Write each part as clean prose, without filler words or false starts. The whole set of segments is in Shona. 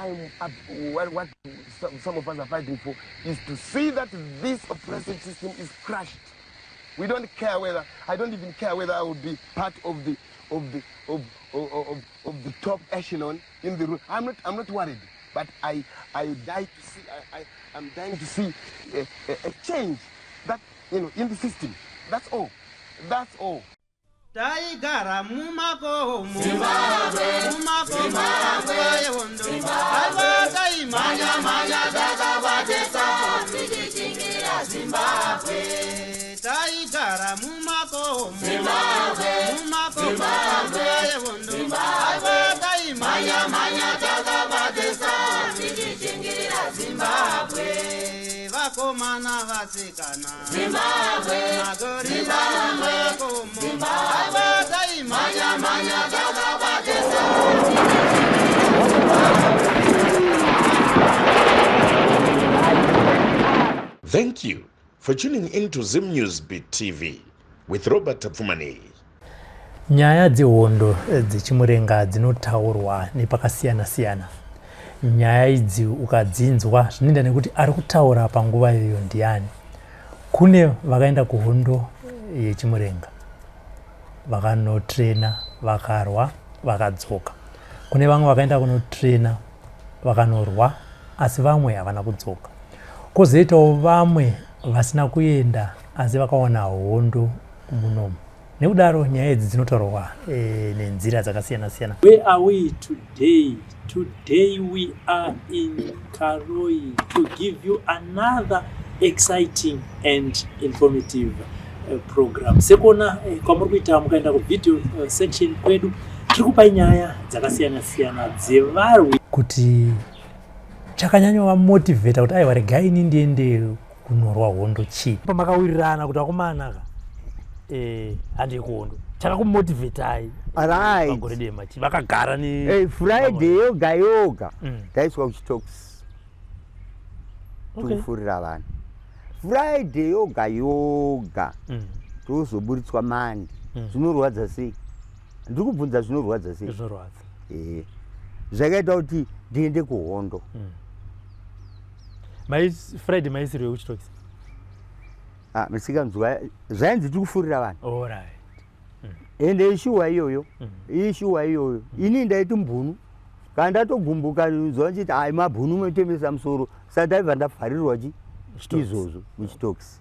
I'm up, what some of us are fighting for is to see that this oppressive system is crushed. We don't care whether, I don't even care whether I will be part of the of the of of, of, of the top echelon in the room. I'm not worried, but I die to see I'm dying to see a change that in the system. That's all. That's all. Taigara mumakomo, mumakomo nguva yehondo. Aiwa, taimhanya mhanya takabatesa tichichingira Zimbabwe. Taigara mumakomo, mumakomo nguva yehondo. Aiwa, taimhanya mhanya takabatesa tichichingira Zimbabwe. Vakomana, vasikana, Zimbabwe, magorila mumakomo. Aiwa, taimhanya mhanya takabatesa. Thank you for tuning in to Zim News Beat TV with Robert Tapfumani. Nyaya dzehondo dzechimurenga dzinotaurwa nepakasiyana-siyana. Nyaya idzi ukadzinzwa, zvinoenda nekuti ari kutaura panguva iyoyo ndiani. Kune vakaenda kuhondo yechimurenga, vakanotrena, vakarwa, vakadzoka. Kune vamwe vakaenda kunotrena, vakanorwa, asi vamwe havana kudzoka. Kwozoitawo vamwe vasina kuenda asi vakawana hondo munomu. Nekudaro nyaya idzi dzinotaurwa nenzira dzakasiyana siyana. Where are we today? Today we are in Karoi to give you another exciting and informative program. Sekuona kwamuri kuita, mukaenda kuvideo section kwedu, tiri kupai nyaya dzakasiyana siyana dzevarwi, kuti chakanyanyova-motivate kuti aiwa, regai ini ndiende kunorwa hondo chii. Pamakawirirana kuti vakomanaka, handei kuhondo, chakakumotivatai pagore dema chi vakagara ne Hey, Friday yoga yoga taiswa kuchitokisi. Tikufurira vanhu Friday yoga yoga, tozoburitswa Monday. Zvinorwadza sei? Ndiri kubvunza, zvinorwadza sei? Zvinorwadza. Ehe, zvakaita kuti ndiende kuhondo. Mai Friday maisirwe kuchitokisi? Ah, misikanzwa zvainzi tiri kufurira vanhu. Ende ishuwa iyoyo, ishuwa iyoyo. Ini ndaiti mbunu kana ndatogumbuka zuva nchiti, "Ai, mabhunu motemesa musoro." Saka ndaibva ndavharirwa chi Muchitokisi. Izvozvo muchitokisi.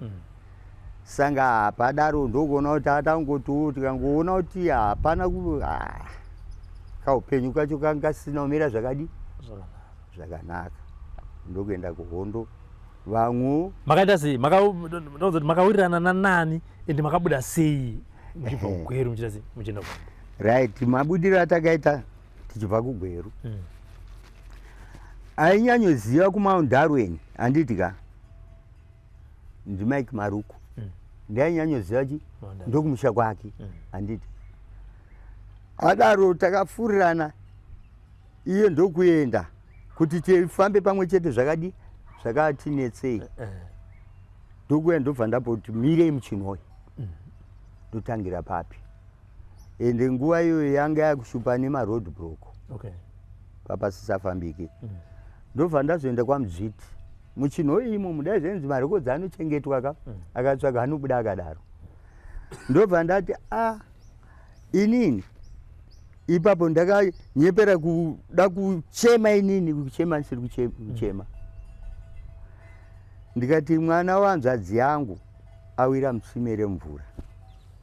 Sanga padaro ndokuona kuti atangotiwo tikangoona kuti hapana kaupenyu kacho kanga kasina kumira zvakadi Zvakanaka. zvakanaka, ndokuenda kuhondo. Vamwe Makaita sei? Ndozoti makawirirana nanani, ende makabuda sei muchibva kuGweru, muchiita sei, muchienda kuhondo? Right, mabudiro atakaita tichibva kuGweru, ainyanyoziva kuMount Darwin, handiti ka, ndiMike Maruku. Ndiainyanyoziva chi Mount Darwin. Ndokumusha kwake, handiti? Adaro takafurirana, iye ndokuenda kuti tifambe pamwe chete. Zvakadi zvakatinetsei, ndokuenda, ndobva ndamboti mirei muChinhoyi, ndotangira papi? Ende nguva iyoyo yanga yakushupa nemaroad block, papasisafambiki. Ndobva ndazoenda kwaMudzviti muChinhoyi imo. Mudai zvainzi marekodzi anochengetwa ka, akatsvaga anobuda akadaro. Ndobva ndati, a inini ipapo ndakanyepera kuda kuchema, inini kuchema ndisiri kuchema. Ndikati mwana wanzvadzi yangu awira mutsime remvura,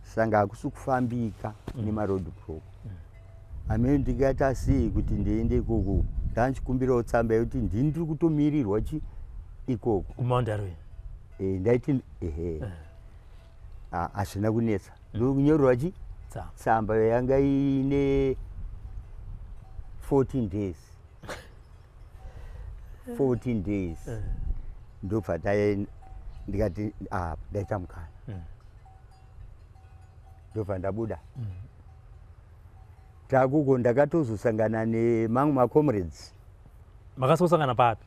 sanga hakusi kufambika nemaroad block. Amene ndikaita sei kuti ndiende ikoko? Ndanchikumbirawo tsamba yekuti ndini ndiri kutomirirwa chi ikoko. KuMount Darwin? Ndaiti ehe. Ah, hazvina kunetsa, ndokunyorerwa chi Tsamba. Tsamba yanga ine 14 days, 14 days. Ndobva taenda, ndikati, "Ah, ndaita mukana." Ndobva ndabuda takuko. Ndakatozosangana nemamwe macomrades. Makasosangana papi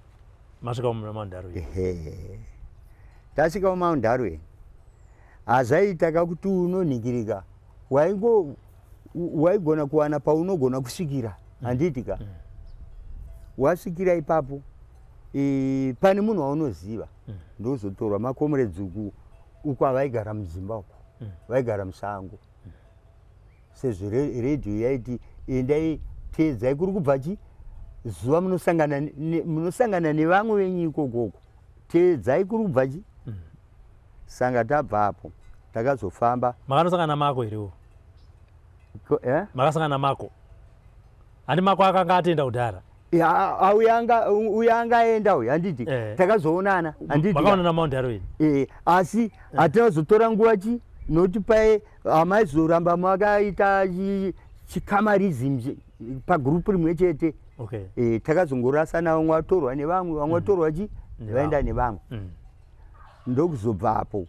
masvika muMount Darwin? Ehe, tasvika muMount Darwin, hazvaita kakuti unonhingirika, waingo waigona kuwana paunogona kusvikira, handiti ka? Wasvikira ipapo e, pane munhu waunoziva mm. Ndozotorwa makomuredzi uku uku avaigara mudzimba uku mm. Vaigara musango mm. Sezvo redhiyo yaiti endai teedzai kuri kubva chi zuva munosangana munosangana nevamwe venyu ikokoko teedzai kuri kubva chi mm. Sanga tabvapo takazofamba. Makanosangana mako here? Eh? Makasangana mako handi mako akanga atenda kudhara? Uya angaenda uyu handiti eh. Takazoonana handiti makaonana Mount Darwin eh, asi eh. Hatinazotora nguva chi nokuti paye hamaizoramba makaita chikamarism pagurupu rimwe chete okay. E, takazongorasana vamwe vatorwa nevamwe vamwe vatorwa chi vaenda nevamwe mm. Ndokuzobvapo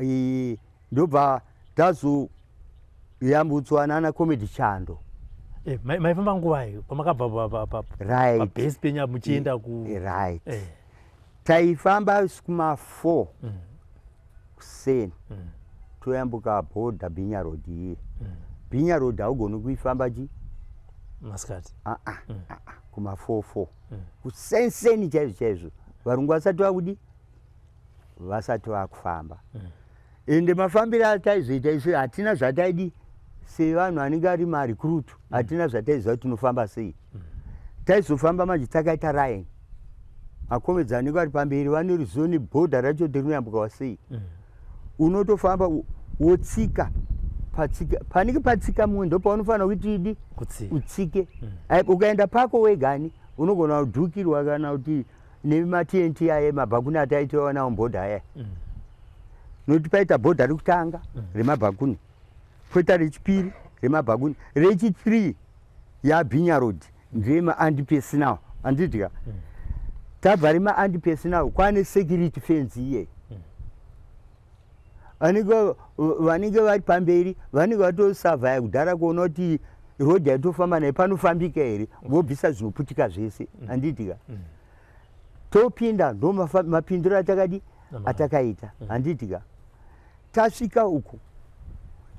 e, ndobva tazoyambutswa nana Comedy Chando. Eh, maifamba nguvai pamakabva pabase penyu muchienda ku Right eh. Taifamba kuma 4 mm. kuseni mm. Toyambuka bhodha Bhinya Road iye mm. Bhinya Road haugoni kuifamba chi masikati ah, ah, mm. ah, ah, kuma 4 4 mm. Kusenseni chaizvo chaizvo varungu vasati vakudi vasati vakufamba mm. Ende mafambiro ataizoita isu hatina zvataidi sevanhu vanenge ari marecruit hatina mm. Zvataiziva kuti tinofamba sei mm. Taizofamba manje takaita line makomedzi anenge ari pamberi vane ruzivo nebhodha racho kuti rinoyambukawa sei mm. Unotofamba wotsika patsika panenge patsika mumwe ndopaunofanira kuti idi utsike mm. Ukaenda pako wegani unogona kudhukirwa kana kuti nemaTNT aya mabhakuni ataitowa nawo bhodha aya mm. Nokuti paita bhodha rekutanga mm. Remabhakuni poita rechipiri remabhakuni rechi3 yaBhinya Road ndeyemaantipersonal handidya mm. Tabva remaantipersonal kwane security fence iye mm. Vanenge vari pamberi vanenge vatosavhaya kudhara kuona kuti rodhi yatofamba naye panofambika here vobvisa zvinoputika zvese mm. Handitika mm. Topinda ndo mapindiro atakadi atakaita mm. Handitika tasvika uku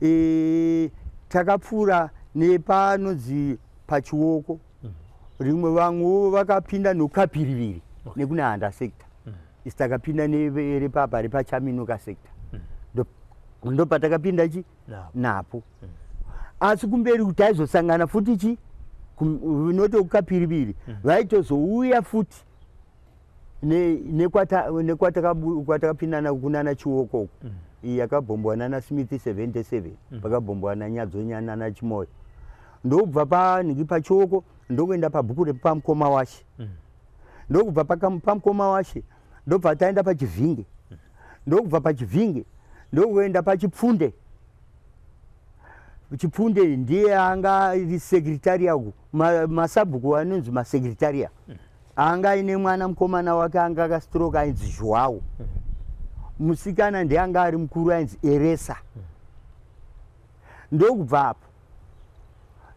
e, takapfuura nepanonzi pachioko mm. Rimwe vamwewo vakapinda nokapiriviri okay. Nekuna Handa sector mm. Isi takapinda nerepapa repaChaminuka sector mm. Ndopatakapinda chi napo mm. Asi kumberi kuti aizosangana futi chi notokapiriviri mm. Vaitozouya futi nekwatakapindana kunana Chioko uku mm. Iyi yakabhombwa nana Smith 77 mm. Pakabhombwa naNyadzonya nana Chimoyo ndokubva panhiki paChioko ndokuenda pabhuku repamukoma washe mm. Ndokubva pamukoma washe ndobva taenda paChivhinge mm. Ndokubva paChivhinge ndokuenda paChipfunde. Chipfunde ndiye anga ari sekretaria uku masabhuku anonzi masekretaria mm. Anga aine mwana mukomana wake anga akastroke ainzi Joao mm. Musikana ndiye anga ari mukuru ainzi Eresa mm. Ndokubva apo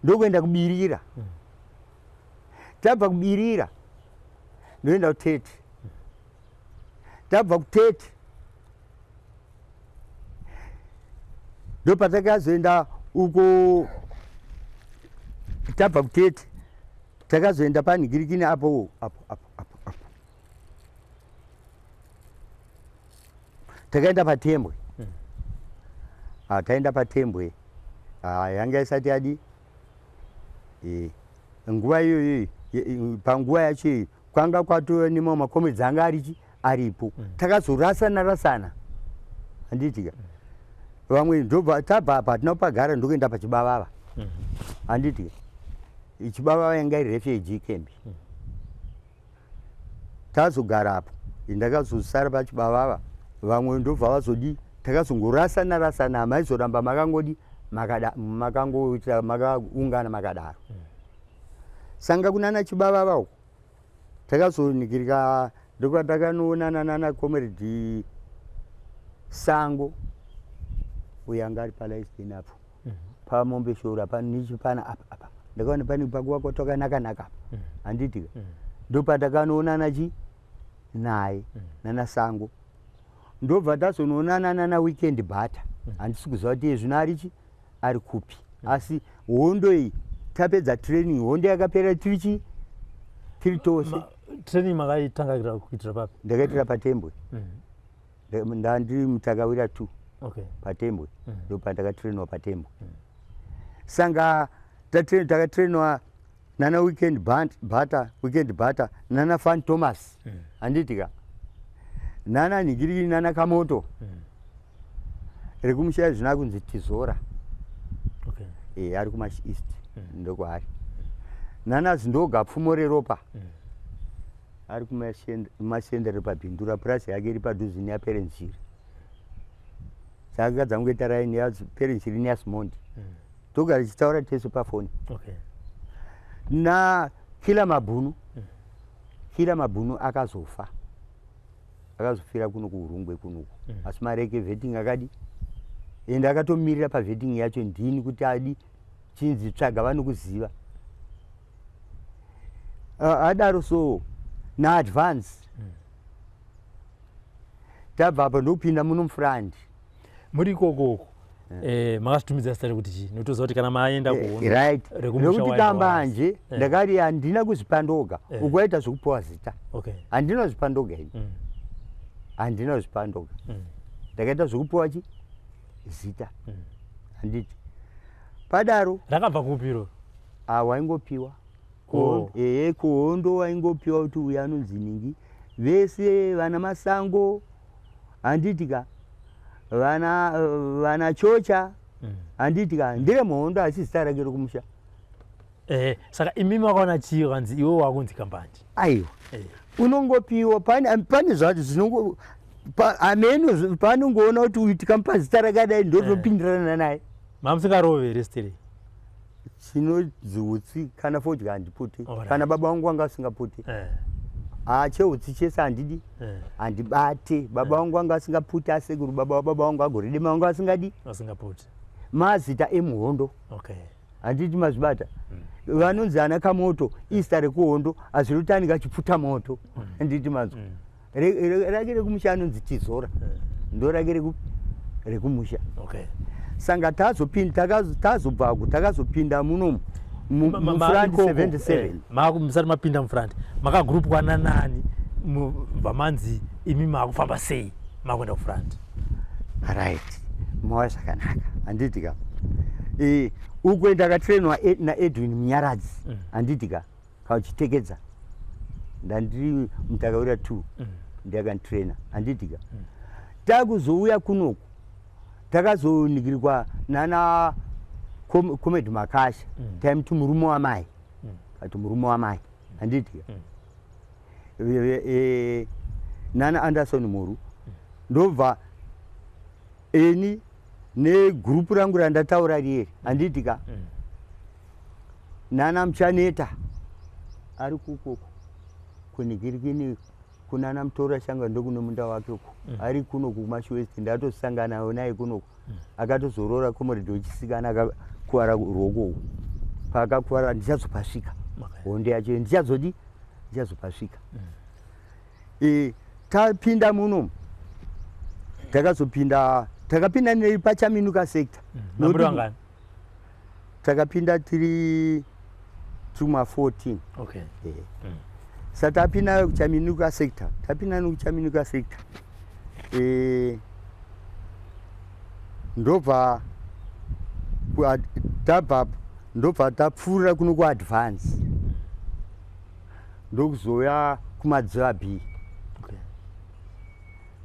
ndokuenda kuBirira mm. Tabva kuBirira ndoenda kuTete mm. Tabva kuTete ndopatakazoenda uko tabva kuTete takazoenda panhikirikini apo apo apo apo apo takaenda paTembwe mm. Ah, taenda paTembwe ah, yanga isati yadi e, nguva iyoyo panguva yacho iyo kwanga kwatova nemamwe makomedzi anga arichi aripo mm. Takazorasana rasana handitika mm. Vamwe ndobva tabva apa hatina kupagara ndokuenda paChibavava mm. Handitika Chibavava yanga iri refugee camp mm. Tazogara apo ndakazosara paChibavava vamwe ndobva vazodi takazongorasana rasana hamaizoramba makangodi makangoita makaungana makadaro mm. Sanga kunana Chibavava uko takazonikirika ndokwatakanoonana nana Comrade Sango uyo anga ari palaisden apo mm -hmm. Pamombe shora panichipana apa apa ndakaona pane pakuva kwatakanaka naka apa mm. Handitika mm. Ndopatakanoonana chi naye mm. Nana Sango ndobva tazonoonana nana Weekend Bata mm. Handisi kuziva kuti zvino arichi ari kupi mm. Asi hondo iyi tapedza training hondo yakapera tirichi Tiri tose. Training makaitanga kuitira papi? Ndakaitira paTembwe. Ndandiri muTakawira 2. Okay. PaTembwe. Ndopandakatrainwa paTembwe. Sanga takatrainwa nana Weekend Butter, Weekend Butter, nana Fan Thomas. Handiti ka? Nana Nigiri, nana Kamoto. Rekumusha zvina kunzi Tizora. Okay. Eh, ari kuMash East. Ndokwaari. Nana Zindoga Pfumo reropa. Ari kumasendere paBindura, purasi yake iri padhuze neyaPerenjiri. Saka dzangoita raini yaPerenjiri neyaSimondi. Togara tichitaura tese pafoni. Okay. Na Kila Mabhunu. Kila Mabhunu akazofa. Akazofira kuno kuUrungwe kunoku. Asi mari yake vetting akadi. Ende akatomirira pavetting yacho ndini kuti adi chinzi tsvaga vanokuziva. Adaro so naAdvance. Tabva apa ndokupinda muno mufront. Muri ikoko uko. Makazvitumidza zita rekuti chii? Notoziva kuti kana maenda kuhondo. Right. Rekumusha Nekuti waibva kambanje warasa. Ndakari handina kuzvipa ndoga. Uku waita zvekupiwa zita. Okay. Handina kuzvipa ndoga ini. Handina kuzvipa ndoga. Ndakaita zvekupiwa chi zita. Handiti. Padaro rakabva kupi iro? Ah, waingopiwa. Oh. Kuhondo waingopiwa kuti uyu anonzi ningi. Vese vana Masango handiti ka, vana Chocha handiti ka, ndire muhondo asi zita rake rekumusha. Saka imi makaona chii kanzi iwe wakunzi Kambanje? Aiwa. Unongopiwa pane zvacho zvinongo ameno panongoona kuti uyu tikamupa zita rakadai ndotopindirana naye. Mamusingarove here zita? Chinonzi utsi kana fodya handiputi. Alright. Kana baba vangu vanga vasingaputi. Cheutsi chese handidi. Handibate. Baba vangu vanga vasingaputi, asekuru baba vababa vangu agoridema vanga vasingadi. Vasingaputi. Mazita emuhondo. Okay. Handiti mazvibata. Vanonzi ana Kamoto, izita rekuhondo, azvirotani kachipfuta moto. Handiti manzwa. Rake rekumusha anonzi Tizora. Ndo rake rekumusha. Okay. Sanga tazobvako, takazopinda muno mufront 77. Musati mapinda mufront, makagrupwa nanani vamanzi imi makufamba sei makuenda kufront? Right. Mava zvakanaka. Handiti ka. Uko ndakatrainwa naEdwin Munyaradzi. Handiti ka. Kauchitekedza. Ndandiri muTakawira 2. Ndiakanditraina. Handiti ka. Takuzouya kunoku. Takazonigirwa nana Comrade Makasha. Taimuti murume wamai. Kati murume wamai. Handiti ka. Nana Anderson Muru. Ndobva eni negurupu rangu randataura rieri. Handiti ka. Nana Muchaneta ari kukoko kunigirikini kunana Mutora Shanga ndokune munda wake uko. Ari kuno kuMash West ndatosangana naye kuno. Akatozorora comrade wechisikana akakuvara ruoko uko. Paakakuvara ndichazopasvika. Okay. Hondo yacho ndichazodi ndichazopasvika. Tapinda muno. Takazopinda, takapinda nepaChaminuka sector. Mamuri vangani? Takapinda tiri tuma 14. Okay. Saka tapinda kuChaminuka sector. Tapinda nekuChaminuka sector. Ndobva tabva ndobva tapfuurira kuno kuAdvance. Ndokuzouya kuMadziva B. Okay.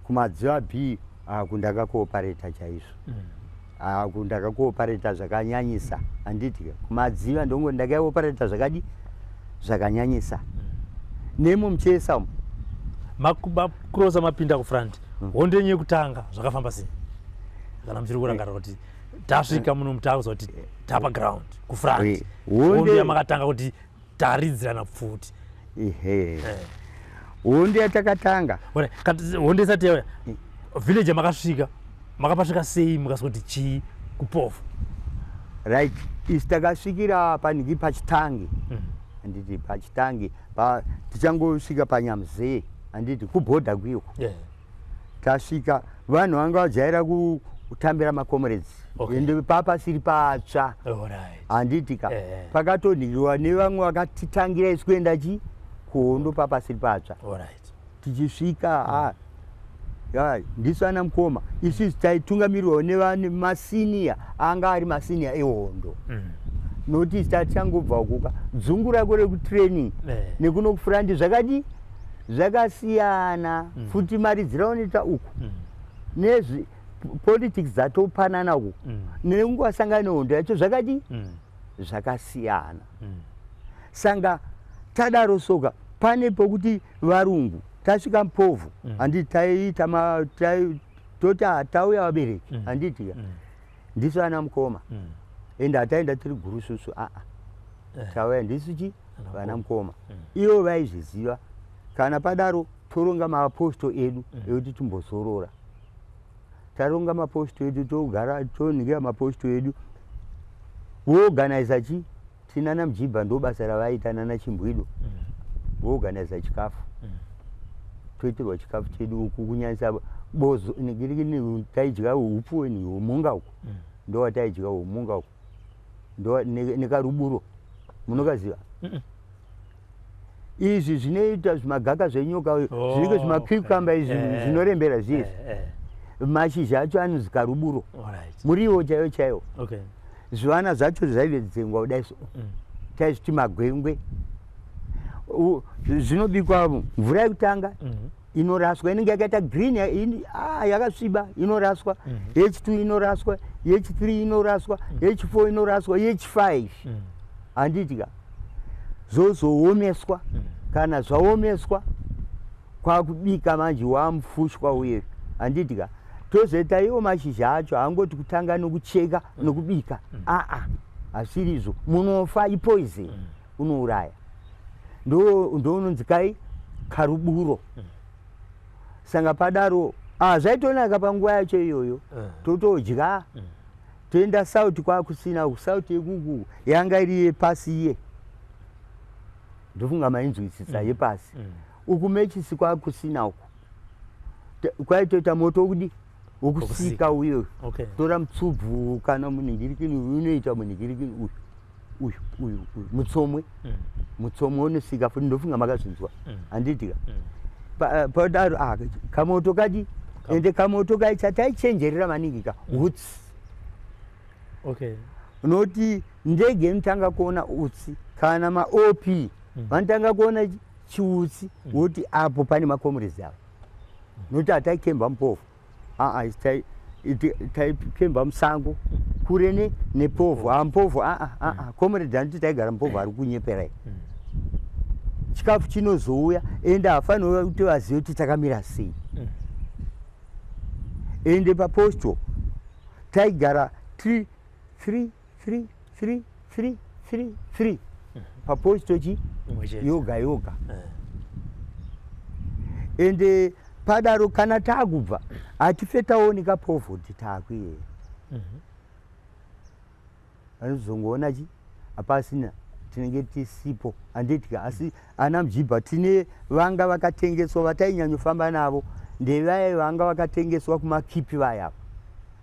Kumadziva B aku ndakakoopareta chaizvo. Aku ndakakoopareta zvakanyanyisa. Handiti ka. Kumadziva ndongo ndakaopareta zvakadi zvakanyanyisa. Nemo muchesa umu. Makurosa mapinda kufront. Hondo yenyu yekutanga zvakafamba sei? Kana muchiri kurangarira kuti tasvika muno mutakuza kuti tapa ground kufront. Hondo yamakatanga kuti taridzirana pfuti. Ehe. Hondo yatakatanga. Ora, hondo isati yauya. Village yamakasvika, makapasvika sei mukasvika kuti chii kupofu? Right. Isi takasvikira paniki paChitangi. Handiti paChitangi, tichangosvika paNyamzee, handiti kubhodha kuiko. Tasvika vanhu vanga vajaira kutambira macomrades. Okay. Ende papasiri patsva. Alright. Handiti ka. Pakatonhirwa nevamwe vakatitangira isu kuenda chi? Kuhondo papasiri patsva. Alright. Tichisvika ah, ndisu ana mukoma isusu taitungamirirwa nemasiniya anga ari masiniya ehondo. Nokuti tatichangobva kuka dzungu rako rekutraining nekuno kufront zvakadi zvakasiyana. Futi mari dziraoneta uku nezvi politics dzatopanana uku nekungowasangana nehondo yacho zvakadi zvakasiyana. Sanga tadaro soka pane pokuti varungu tasvika mupovhu, handiti taiita toti tauya vabereki, handiti ka ndisu ana mukoma, ende hataenda tiri gurususu, aa, tauya ndisu chi vana mukoma. Ivo vaizviziva. Kana padaro toronga maaposto edu ekuti timbozorora. Taronga maposto edu, togara toningira maposto edu, voorganiza chi tinana mujibha, ndo basa ravaita nana chimbwido. Voorganiza chikafu, toitirwa chikafu chedu uku kunyanyisa bozo nigirigini. Taidya upfu hwemunga uku, ndo wataidya hwemunga uku, ndo nekaruburo munokaziva. Izvi zvinoita zvimagaka zvenyoka zvinenge zvimacucumber izvi zvinorembera zviizvi. Mashizha acho anonzi karuburo, muriwo chaiwo chaiwo. Zvivana zvacho zvaivedzengwa kudai so, taizviti magwengwe. Zvinobikwa, mvura yekutanga inoraswa, inenge yakaita green yakasviba, inoraswa. Yechi2 inoraswa, yechi3 inoraswa, yechi4 inoraswa, yechi5, handiti ka? Zvozoomeswa. Kana zvaomeswa kwakubika manje wamufushwa uye, handiti ka? Tozoita iwo mashizha acho, haangoti kutanga nokucheka nokubika, aa, hazvirizvo, munofa, ipoison, unouraya. Ndo unonzi kai karuburo. Saka padaro zvaitonaka panguva yacho iyoyo. Totodya, toenda sauti kwakusina. Sauti yekuku yanga iri yepasi iye, ndofunga mainzwisisa, yepasi. Uku mechisi kwakusina uku. Kwaitoita moto wokudi wokusika Wokusika. uyo. Tora mutsubvu kana munhingirikini unoita munhingirikini uyu uyu uyu uyu mutsomwe. Mutsomwe unosika futi, ndofunga makazvinzwa, handiti ka? Padaro kamoto kadi, ende kamoto kai chataichenjerera maningi ka utsi. Unoti ndege inotanga kuona utsi kana maOP vanotanga kuona chiutsi, woti apo pane macomrades ava, nokuti hataikemba mupovho, aa, taikemba musango kure nepovho. Mupovho, aa, aa, comrade handiti taigara mupovho ari kunyeperai. Chikafu chinozouya, ende hafaniri kuti vazive kuti takamira sei. Ende paposto taigara 3 3 3 3 3 3 3 paposto chi Imwe chete. Yoga yoga. Ende padaro kana taakubva hatife taoneka povho kuti taakuenda. Vanozongoona chi hapasina, tinenge tisipo, handiti? Asi ana mujibha tine vanga vakatengeswa vatainyanyofamba navo, ndevaya vanga vakatengeswa kumakipi vaya,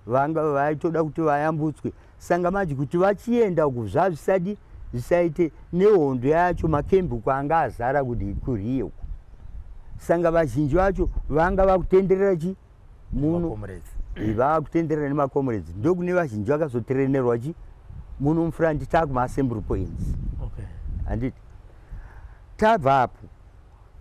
vanga vaitoda kuti vayambutswe. Sanga manje kuti vachienda uku zvazvisadi zvisaite nehondo yacho, makembi uku anga azara kuti kuriye uku. Sanga vazhinji vacho vanga vakutenderera chi muno. Macomrades. Vakutenderera nemacomrades, ndokune vazhinji vakazoterenerwa chi muno mufront takumaassembly points, handiti? Tabva apo,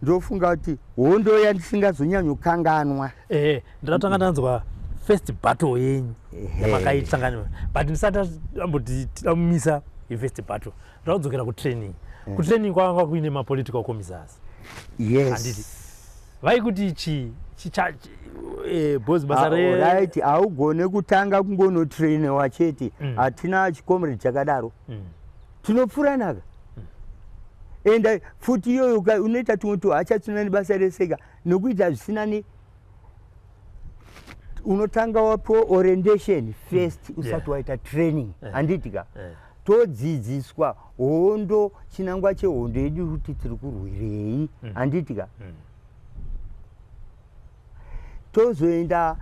ndofunga kuti hondo yandisingazonyanyokanganwa. Ehe, ndinotanga ndanzwa first battle yenyu yamakaitangana, but ndisati amboti tidamumisa yefirst battle, ndakudzokera kutraining. Kutraining kwanga kuine mapolitical commissars, handiti? Vaikuti chi boss basa re Right, haugone kutanga kungonotrainiwa chete. Hatina chicomrade chakadaro. Tinopfuranaka, enda futi iyoyo unoita tumwe tuhachatsina nebasa reseka nokuita zvisina ne unotanga wapiwa orientation first usati waita training, handiti ka? Todzidziswa hondo, chinangwa chehondo yedu kuti tiri kurwirei, handiti ka? Tozoenda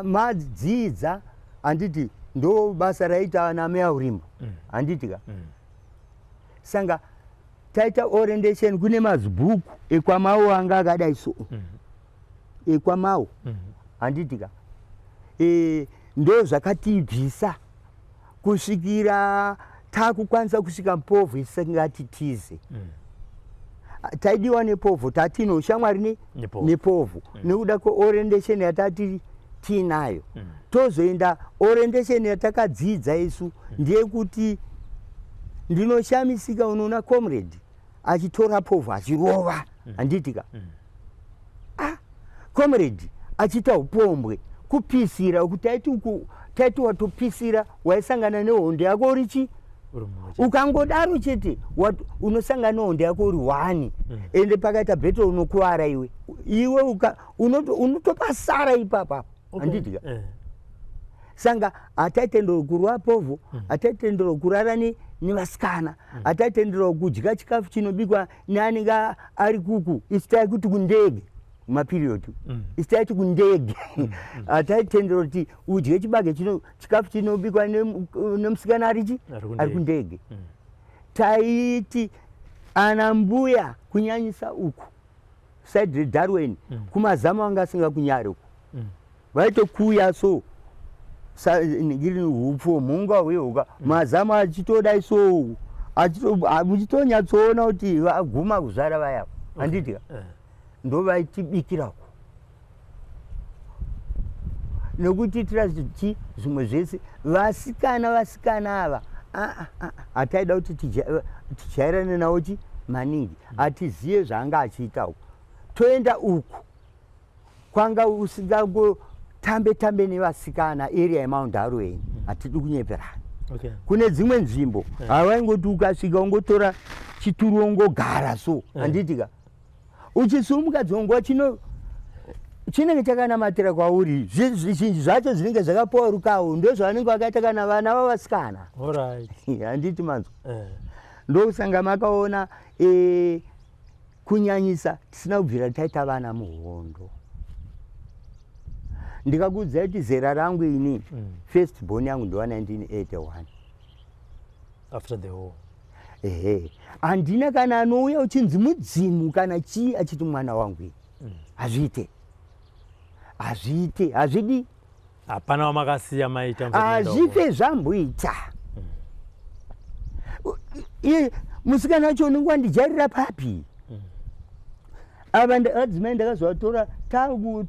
madzidza, handiti? Ndo basa raita ana meyaurimbo, handiti ka? Sanga Taita orientation, kune mazibhuku ekwamao anga akadai so, ekwamao, handiti ka? Ndo zvakatibvisa kusvikira takukwanisa kusvika mupovho isingatitize. Taidiwa nepovho, tatine ushamwari Nepovho. Nepovho, nekuda kweorientation yatati tiinayo. Tozoenda orientation yatakadzidza isu ndeyekuti ndinoshamisika, unoona comrade achitora povho achirova, handiti ka? Ah, comrade achiita upombwe, kupisira uku, taiti uku taiti watopisira, waisangana nehondo yako uri chi Uri mumwe chete. Ukangodaro chete unosangana nehondo yako uri one. Ende pakaita battle unokuvara iwe, iwe unotopasara ipapa, handiti ka? Sanga hataitenderwa kurwa povho, hataitenderwa kurara nevasikana, hataitenderwa kudya chikafu chinobikwa neanenge ari kuku. Isu taikuti kundege maperiod, isu taiti kundege. Hataitenderwa kuti udye chibage chino, chikafu chinobikwa nemusikana arichi Ari kundege. Ari kundege. Taiti ana mbuya, kunyanyisa uku side reDarwin, kumazama vanga asingakunyari uku, vaitokuya so ngiri hupfu mhunga hwehuka, mazama achitodai so, muchitonyatsoona kuti vaguma kuzvara vaya, handiti ka? Ndo vaitibikirako nokutiitira chi zvimwe zvese. Vasikana ava, ah, ah, ah, hataida kuti tijairane navo chi maningi, hatiziye zvaanga achiita uku. Toenda uku kwanga usingangotambe tambe nevasikana, area yeMount Darwin, hatidi kunyeperana. Kune dzimwe nzvimbo havaingoti ukasvika ungotora chituru ungogara so, handiti ka? Uchisumuka dzimwe nguva chino chinenge chakanamatira kwauri, zvizhinji zvacho zvinenge zvakapuwa rukawo, ndozvavanenge vakaita kana vana vavasikana, handiti manzwa? Ndokusanga makaona kunyanyisa tisina kubvira taita vana muhondo. Ndikakuudzai kuti zera rangu ini, first born yangu ndowa 1981. After the war. Ehe, handina kana anouya uchinzi mudzimu kana chii achiti mwana wangu iyi. Hazviite, hazviite, hazvidi. Hapana wamakasiya maita musati maenda. Hazvife zvamboita. Iye musikana wacho unenge wandijarira papi? Ava adzimai ndakazovatora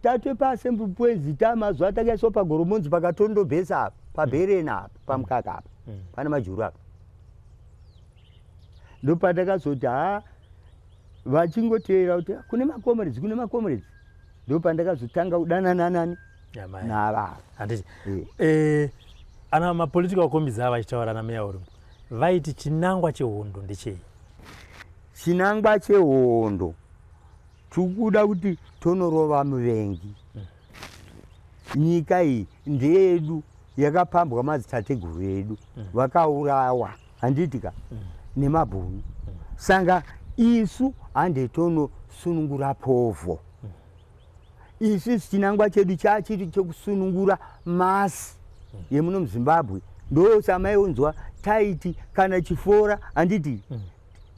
tatwe paassembly points, tamazuva takaiswa paGoromonzi, pakatondobhesa apa, pabherena apa, pamukaka apa, pana majuru apa. Ndopandakazoti ha, vachingoteera kuti kune macomrades, kune macomrades, ndopandakazotanga kudanana nani? Namai. Navava. Handiti? Eh. Ana mapolitical committees ava vachitaura nameya uri, vaiti chinangwa chehondo ndechei? Chinangwa chehondo tikuda kuti tonorova muvengi. Nyika iyi ndeyedu, yakapambwa madzitateguru edu vakaurawa, handiti ka, nemabhunu. Saka isu hande tonosunungura povho. Isusu chinangwa chedu chachiri chekusunungura masi yemuno muZimbabwe. Ndosamaiunzwa taiti kana chifora, handiti?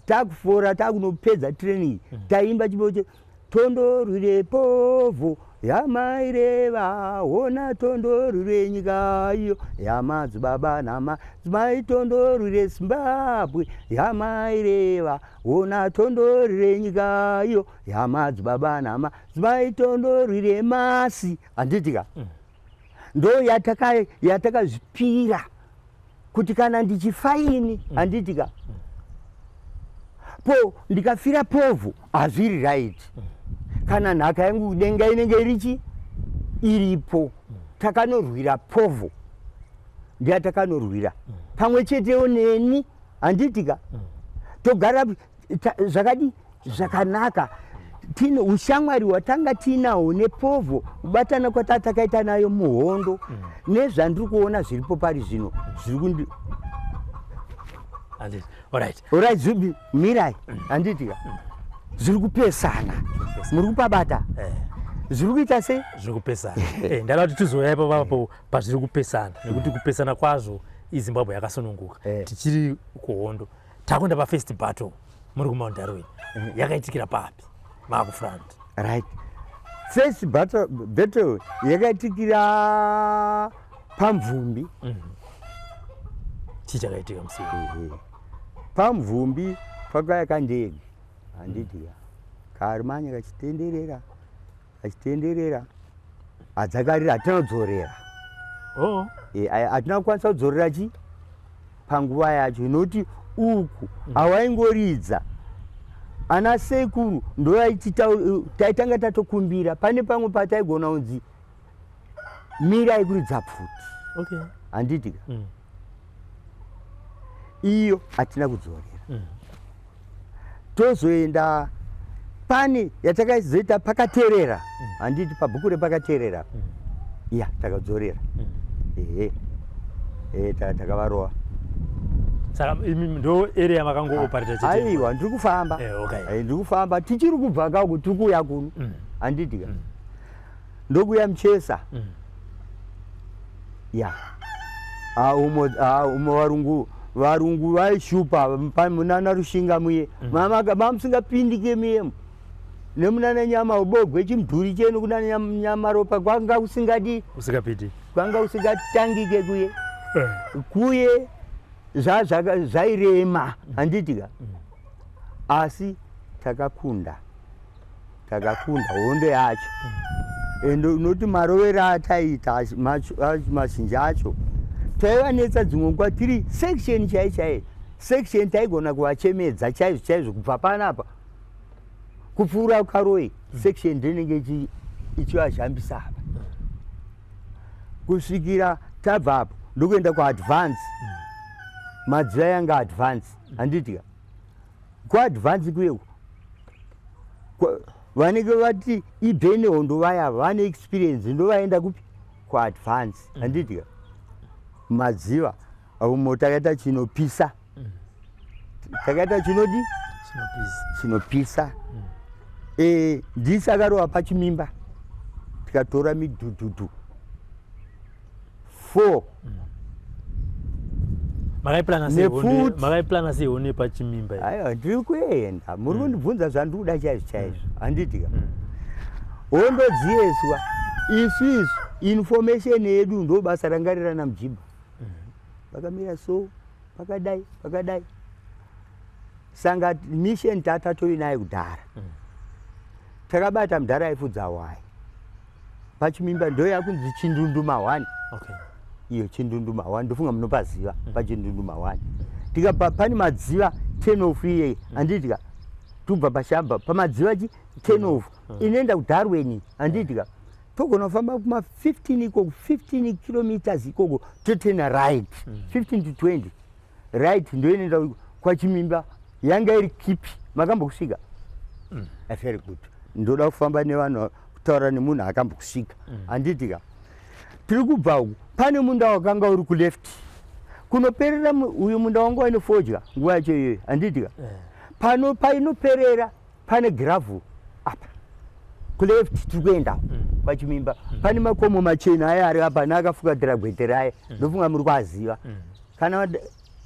Takufora, takunopedza training, taimba chipo che tondorwire povho yamaireva, hona tondorwire nyika iyo yamadzibaba namadzimai, tondorwire Zimbabwe yamaireva, hona tondorwire nyika iyo yamadzibaba namadzimai, tondorwire masi, handiti ka? Ndo yatakazvipira kuti kana ndichifaini, handiti ka, po ndikafira povho hazviri right. Kana nhaka yangu denga inenge irichi iripo. Takanorwira povho, ndiyatakanorwira pamwe chetewo neni, handiti ka? Togara zvakadi zvakanaka, tine ushamwari hwatanga tiinawo nepovho, kubatana kwatatakaita nayo muhondo nezvandiri kuona zviripo pari zvino zviri kundi Handiti? Alright. Alright, zubi mirai, handiti ka? Zviri kupesana, muri kupabata? Zviri kuita sei? Zviri kupesana. Ndada kuti tizouya ipapo papo pazviri kupesana, nekuti kupesana kwazvo iZimbabwe yakasununguka, tichiri kuhondo, takuenda pafirst battle. Muri kuMount Darwin, yakaitikira papi maakufront? Right, first battle yakaitikira paMvumbi. Chii chakaitika musi? Ehe. PaMvumbi pakauya kandege, handiti ka, karimanya kachitenderera, kachitenderera, hadzakarira, hatina kudzorera. Hatina kukwanisa kudzorera chi panguva yacho, nokuti uku hawaingoridza. Ana sekuru ndovaiti taitanga tatokumbira. Pane pamwe pataigona kunzi mirai kuridza pfuti. Handiti ka? Iyo hatina kudzorera. Tozoenda pane yatakazoita pakaterera, handiti, pabhuku repakaterera. Ya, takadzorera. Ehe. Takavarova. Saka imi ndo area makangooperata chete? Aiwa, ndiri kufamba. Eh, okay. Ndiri kufamba, tichiri kubva kauku, tiri kuuya kuno, handiti ka? Ndokuya muchesa. Ya. Ah, umo, ah, umo varungu vaishupa munana Rushinga muye. Mamusingapindike muyemo nemunana nyama ubogwe chimudhuri chenu kunana Nyamaropa kwanga kusingadi. Usingapindi. Kwanga kusingatangike kuye. Kuye zvairema, handiti ka? Asi takakunda, takakunda hondo yacho. Ende unoti marovero ataita mazhinji acho taivanetsa. Dzimwe nguva tiri section chai chai section taigona kuvachemedza chaizvo chaizvo kubva panapa kupfuura Karoi. Section ndinenge ichivazhambisa apa kusvikira tabva apo ndokuenda kuadvance. Madziva yanga advance, handiti ka? Kuadvance kuyeko vanenge vati ibve nehondo vaya vane experience, ndovaenda kupi? Kuadvance, handiti ka? Madziva umo takaita chinopisa, takaita chinodi? Chinopisa. Chinopisa. Ndisi akarova pachimimba, tikatora midhudhudhu 4. Makaiplana sei hondo? Nepfuti. Makaiplana sei hondo yepachimimba iyi? Aiwa, ndiri kuenda. Muri kundibvunza zvandiri kuda chaizvo chaizvo, handiti ka? Hondo dziyeswa isu information yedu ndo basa ranga rina mujibha. Pakamira so, pakadai, pakadai. Sanga mission tatatori nayo kudhara. Takabata mudhara aifudza hwai pachimimba, ndo yakunzi Chindunduma 1. Iyo Chindunduma 1, ndofunga munopaziva. PaChindunduma 1 tikabva pane madziva 10 off iyeye, handiti ka? Tubva pashamba pamadziva chi 10 off inoenda kuDarwin, handiti ka? Togona kufamba kuma 15 ikoko, 15 kilometers ikoko, totena right, 15 to 20 right, ndoinoenda kwaChimimba. Yanga iri kipi? Makambokusvika? Very good. Ndoda kufamba nevanhu, kutaura nemunhu akambokusvika, handiti ka? Tiri kubva uku, pane munda wakanga uri kuleft kunoperera. Uyu munda wanga waine fodya nguva yacho iyoyo, handiti ka? Pano painoperera pane gravel apa kuleft. Tiri kuenda kwaChimimba, pane makomo machena aya ari apa neakafukatira gwete raya. Ndofunga muri kuaziva. Kana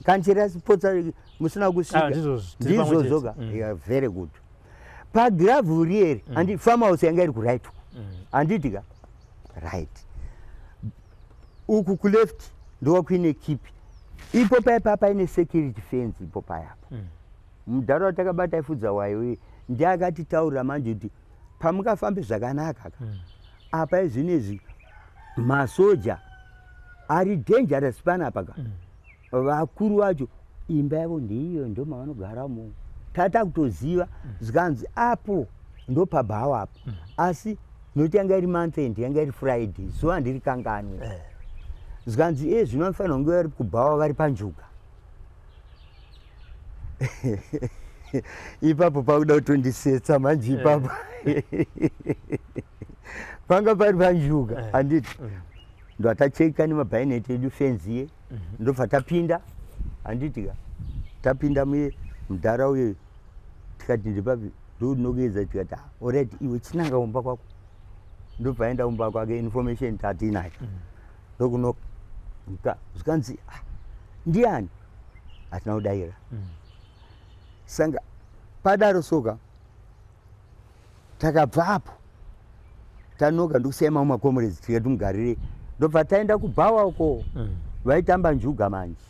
kanchirasipotsa musina kusvika. Ah, ndizvozvo, tiri pamwe Ndizvozvo chete. ka? Yeah, very good. Pagravel rieri, handi farmhouse yanga iri kuright uku, handiti ka? Right uku kuleft ndowa kuine kipi. Ipo paipa paine security fence ipo payapo. Mudhara watakabata aifudza wayo ndiye akatitaurira manje kuti pamukafambe zvakanaka ka, apa izvinezvi masoja ari dangerous panapa ka. Vakuru vacho imba yavo ndeiyo, ndo mavanogaramo. Tata kutoziva zvikanzi apo ndopabhawa apo. Asi nokuti yanga iri month end, yanga iri Friday, zuva handiri kanganwe. Zvikanzi e zvino vanofanira kunge vari kubhawa, vari panjuga ipapo. Pakuda kutondisetsa manje ipapo, panga pari panjuga, handiti? Ndoatacheka nemabhaineti edu fenzi ye, ndobva tapinda, handiti ka? Tapinda muye, mudhara uye tikati ndipapi ndounokuedza? Tikati, "Ah, alright, iwe chinanga kumba kwako." Ndobva aenda kumba kwake, information tatinayo. Ndokunoka, zvikanzi, "Ah, ndiani?" Hatina kudayira. Sanga Padaro soka takabva apo tanoka ndokusiya mamwe macomrades tikati mugarire, ndobva taenda kubhawa uko. Vaitamba njuga manje,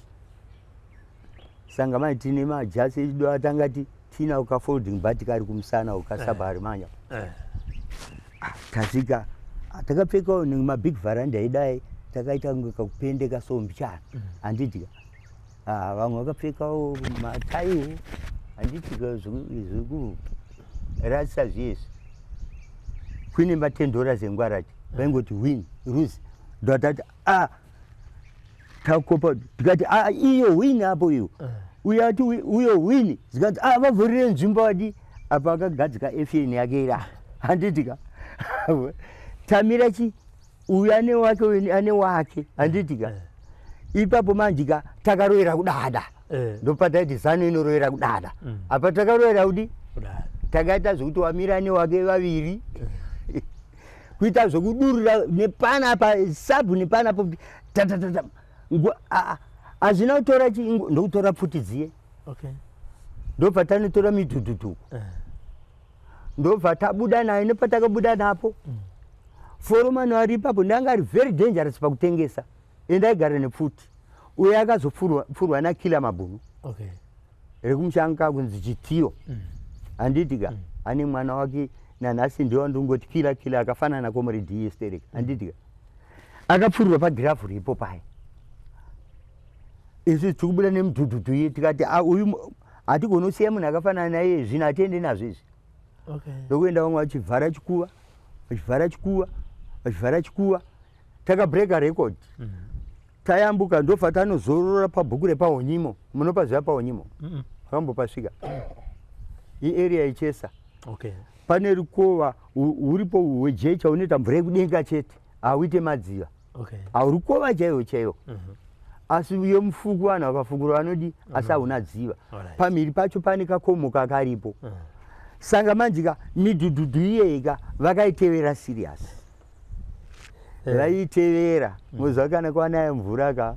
sanga mai tine majasi edu atanga tina ukafolding bat kari kumusana ukasabhari manya. Tasvika, takapfekawo nemabig varanda edai, takaita kunge kakupendeka sombichana, handiti? Ah, vamwe vakapfekawo mataiwo, handiti? Zvekurasisa zviyezvi kuine ma10 dollars engwarati, vaingoti win, lose. Ndotati a takopa, tikati a iyo win apo iyo, uyo ati uyo win, zikanzi a vavhurire nzvimbo adi apa akagadzika FN yake ira, handiti ka? Tamira chi uyu ane wake, uyu ane wake, handiti ka? Ipapo manje ka takarovera kudada. Ndopataiti ZANU inorovera kudada. Apa takarovera kudi Kudada. Takaita zvekuti wamira newake vaviri, kuita zvekudurura nepanapa sabhu nepanapo tatatata. Hazvina kutora chi ndokutora pfuti dziye. Ndobva tanotora midhudhudhuku. Ndobva tabuda nayo. Nepatakabuda napo, foromani ari ipapo ndanga ari very dangerous pakutengesa, ende aigara nepfuti. Uye akazopfurwa nakila Mabhunu rekumushanka kunzi Chitiyo, handiti ka? Ane mwana wake nanhasi, ndiwo ndingoti kila kila, akafanana comrade yesterek, handiti ka? Akapfurirwa pagravhuri ipo paya. Isu tiri kubuda nemudhudhudhu iye, tikati, "Ah, uyu hatigoni kusiya munhu akafanana naiye, zvino hatiende nazvo izvi." Ndokuenda vamwe vachivhara chikuva, vachivhara chikuva, vachivhara chikuva. Takabreka record. Tayambuka, ndobva tanozorora pabhuku repaOnyimo. Munopaziva paOnyimo? Makambopasvika? Iarea ichesa. Pane rukova huripo hwejecha unoita mvura yekudenga chete, hauite madziva. Haurukova chaiwo chaiwo, asi yemufuku vanhu vakafukura vanodi, asi hauna dziva. Pamhiri pacho pane kakomo kakaripo. Sanga manje ka midhudhudhu iyeyika vakaitevera serious. Vaitevera, moziva kana kwanaya mvura ka.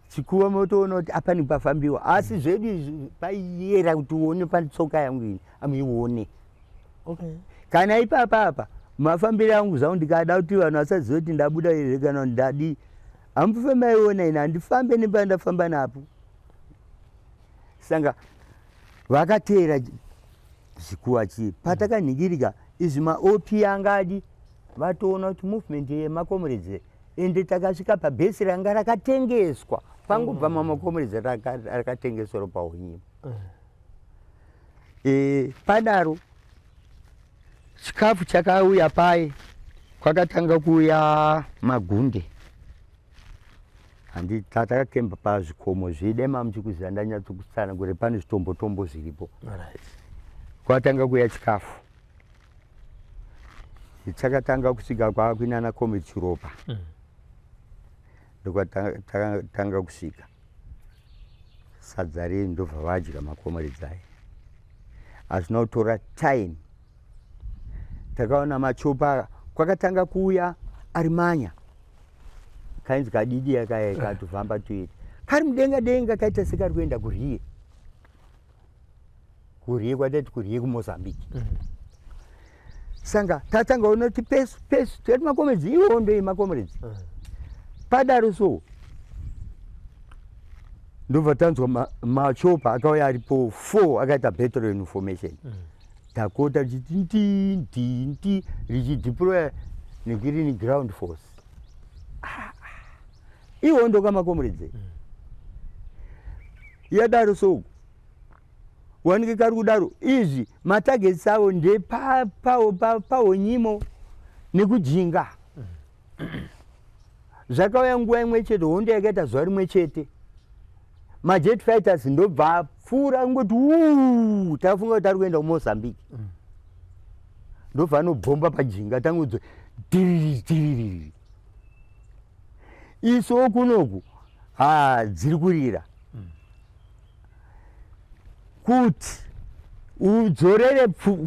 Chikuva motoona kuti apani pafambiwa, asi zvedu izvi paiyera kuti uone patsoka yangu ini amuione. Kana ipapa apa mafambiro angu zvangu, ndikada kuti vanhu vasaziva kuti ndabuda here kana kuti ndadii, hamufe maiona ini handifambe nepandafamba napo. Sanga vakateera zvikuva chii patakanhingirika izvi maOP angadi vatoona kuti movement yemacomrades. Ende takasvika pabhesi ranga rakatengeswa pangobva mamacomrades, rakatengeswa paUnyimo. Padaro chikafu chakauya paye, kwakatanga kuuya magunde. Handi takakemba pazvikomo zvidema, muchikuziva, ndanyatsokutsana pane zvitombotombo zviripo. Kwatanga kuuya chikafu, chakatanga kusvika kwakuinana comrade Chiropa. Ndokwatanga kusvika sadza rei, ndobva vadya macomrades aya. Hazvina kutora time, takaona machopa kwakatanga kuuya ari manya, kainzi kadidi akaya katofamba tuiri kari mudenga denga, kaita sekari kuenda kuriye kuriye kwatati kuriye kuMozambique. Sanga tatanga ona kuti pesu pesu tikati macomrades iwo ndoi macomrades. Padaro so ndobva tanzwa machopa akauya aripo four, akaita battle information. Dakota richiti nti nti nti, richideploya negreen ground force. Ah, ah. Ihondo kamacomrades yadaro so wanike kari kudaro izvi matargets avo ndepaOnyimo nekujinga. Zvakauya nguva imwe chete, hondo yakaita zuva rimwe chete. Majet fighters ndobva apfuura ngoti uu, tafunga kuti ari kuenda kuMozambique, ndobva anobhomba pajinga, tangudzo tiriri tiriri. Isuwo kunoku ha dziri kurira kuti udzorere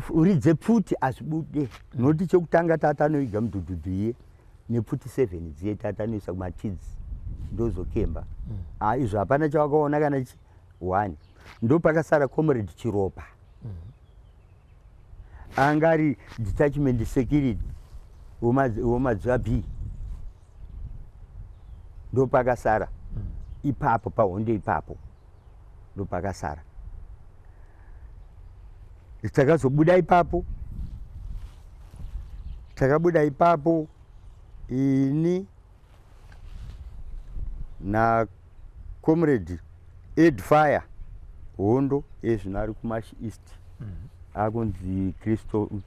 uridze pfuti azvibude, nokuti chekutanga tatanoiga mudhudhudhu iye nepfuti 7 dziye tatanoisa kumatidzi, ndozokemba. Ah, izvo hapana chavakaona kana chi one. Ndopakasara comrade Chiropa. Anga ari detachment security womadziva B. Ndopakasara ipapo pahondo ipapo ndopakasara. Takazobuda ipapo, takabuda ipapo ini na comrade Ed Fire Hondo ezvino ari kuMash East akunzi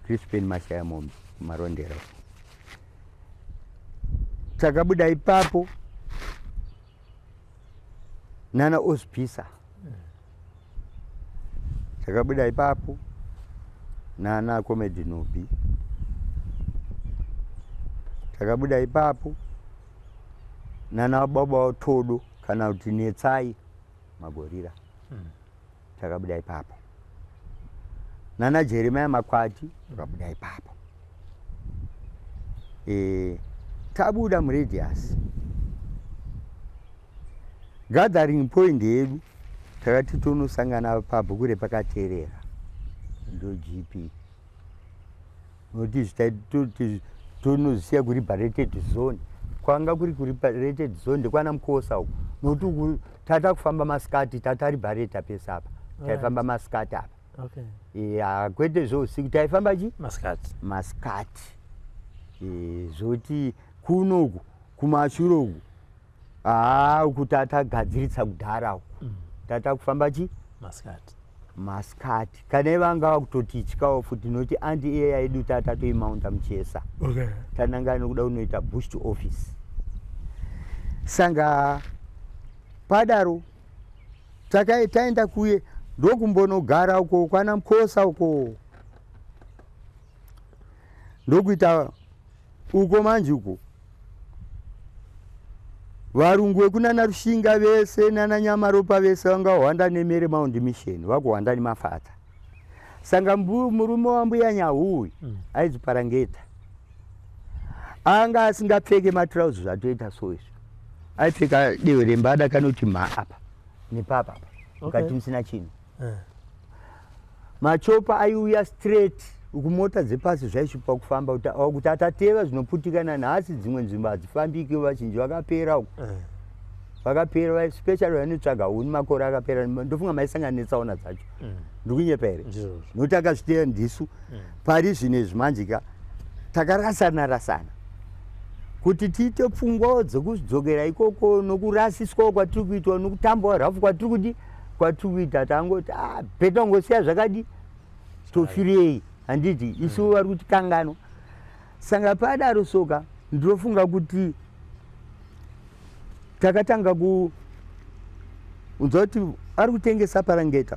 Crispin Mashaya Mombe kuMarondera. Takabuda ipapo nana Osbisa. Takabuda ipapo nana Comedy Nobi. Takabuda ipapo nana baba Todo kana kuti Netsai Magorira. Takabuda ipapo nana Jeremiah Makwati. Takabuda ipapo tabuda muradius gathering point yedu, takati tonosangana pabhuku repakaterera, ndo GP, nokuti tonozisiya kuliberated zone. Kwanga kuri kuliberated zone ndekwana Mukosa uku, nokuti uku tata kufamba masikati, tataliberata pese apa, taifamba masikati apa. Ya, kwete zveusiku, taifamba chi masikati. Masikati. Zvoti kunoku kumashure uku, haa, uku tatagadziritsa kudhara uku. Tata kufamba chi masikati. Masikati. Kana ivanga vakutotityawo futi, nokuti anti iye yaedu tatatoimaunda muchesa. Tananga nokuda kunoita bush to office. Sanga padaro taenda kuye ndokumbonogara uko kwana Mukosa uko, ndokuita uko manje uko varungu vekunana Rushinga vese nana Nyamaropa vese vanga vahwanda neMary Mount Mission, vakuhwanda nemafata. Sanga murume wambuya Nyahuwi aizi Parangeta, anga asingapfeke matrauzi zvatoita so izvi, aipfeka dehwe rembada kanoti ma apa nepapa apa mukati musina chinhu. Machopa aiuya straight uku, mota dzepasi zvaishupa kufamba kuti atateva zvinoputika. Nanhasi dzimwe nzvimbo hadzifambiki, vazhinji vakapera uku. Vakapera, especially vanotsvaga huni, makore akapera. Ndofunga maisangana netsaona dzacho. Ndikunyepa here? Ndizvozvo. Nokuti akazviteya ndisu. Pari zvino izvi manje ka takarasana rasana kuti tiite pfungwawo dzekudzokera ikoko, nokurasiswawo kwatiri kuitwa, nokutambawo rafu kwatiri kudi kwatiri kuita. Tangoti, ah, better ngosiya zvakadi, tofirei, handiti? Isu vari kutikanganwa. Saka padaro soka ndinofunga kuti takatanga kuunza kuti ari kutengesa Parangeta,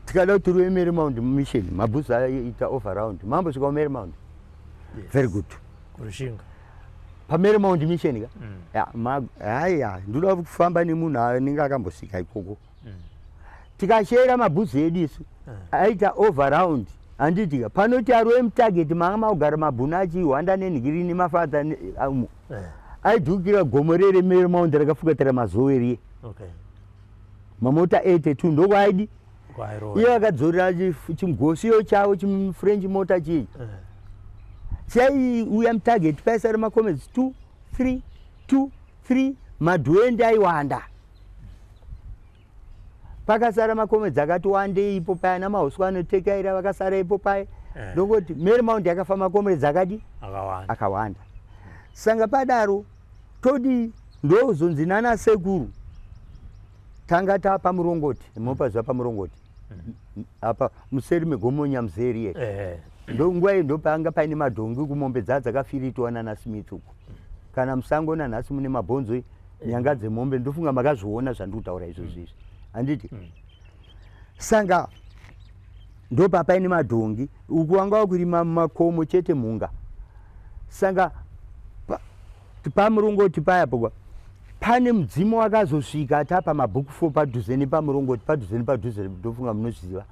tikada kuti tirove Mary Mount Mission, mabhuzi aita overround, mambosvika kuMary Mount? Yes. Very good. Kurushinga. PaMary Mount Mission ka. Ya, haya, ndoda kufamba nemunhu anenge akambosvika ikoko. Tikashera mabhuzi edu isu aita overround, handiti ka? Panoti arove mutarget manga makugara mabhunu achihwanda nenhikiri nemafadha umo. Aidhukira gomo rere Mary Mount rakafukatira mazowe riye. Mamota 82 ndokwaidi. Kwairova. Iye akadzorera chimugosiyo chavo, chifrench mota chii. Chaiuya mutarget paisara macomrades 2 3 2 3, madhuendi aiwanda. Pakasara macomrades akati wandei ipo paya, namahuswa anotekaira vakasara ipo paya. Ndongoti Mary Mount yakafa macomrades akadi akawanda. Akawanda. Sanga padaro todi ndozonzi nana sekuru tanga tapa murongoti, mopaziva pamurongoti apa museri megomo Nyamuzeri ye. Ndo nguva iyi ndopanga paine madhongi kumombe dzaa dzakafiritwa nana Smith uku, kana musango nanhasi mune mabhonzo, nyanga dzemombe. Ndofunga makazviona zvandiri kutaura izvozvo izvi, handiti? Sanga ndopa paine madhongi uku, wanga wakurima mumakomo chete mhunga. Sanga pamurongoti paya pokwa pane mudzimu wakazosvika tapa mabhuku fo padhuze nepamurongoti, padhuze nepadhuze. Ndofunga munozviziva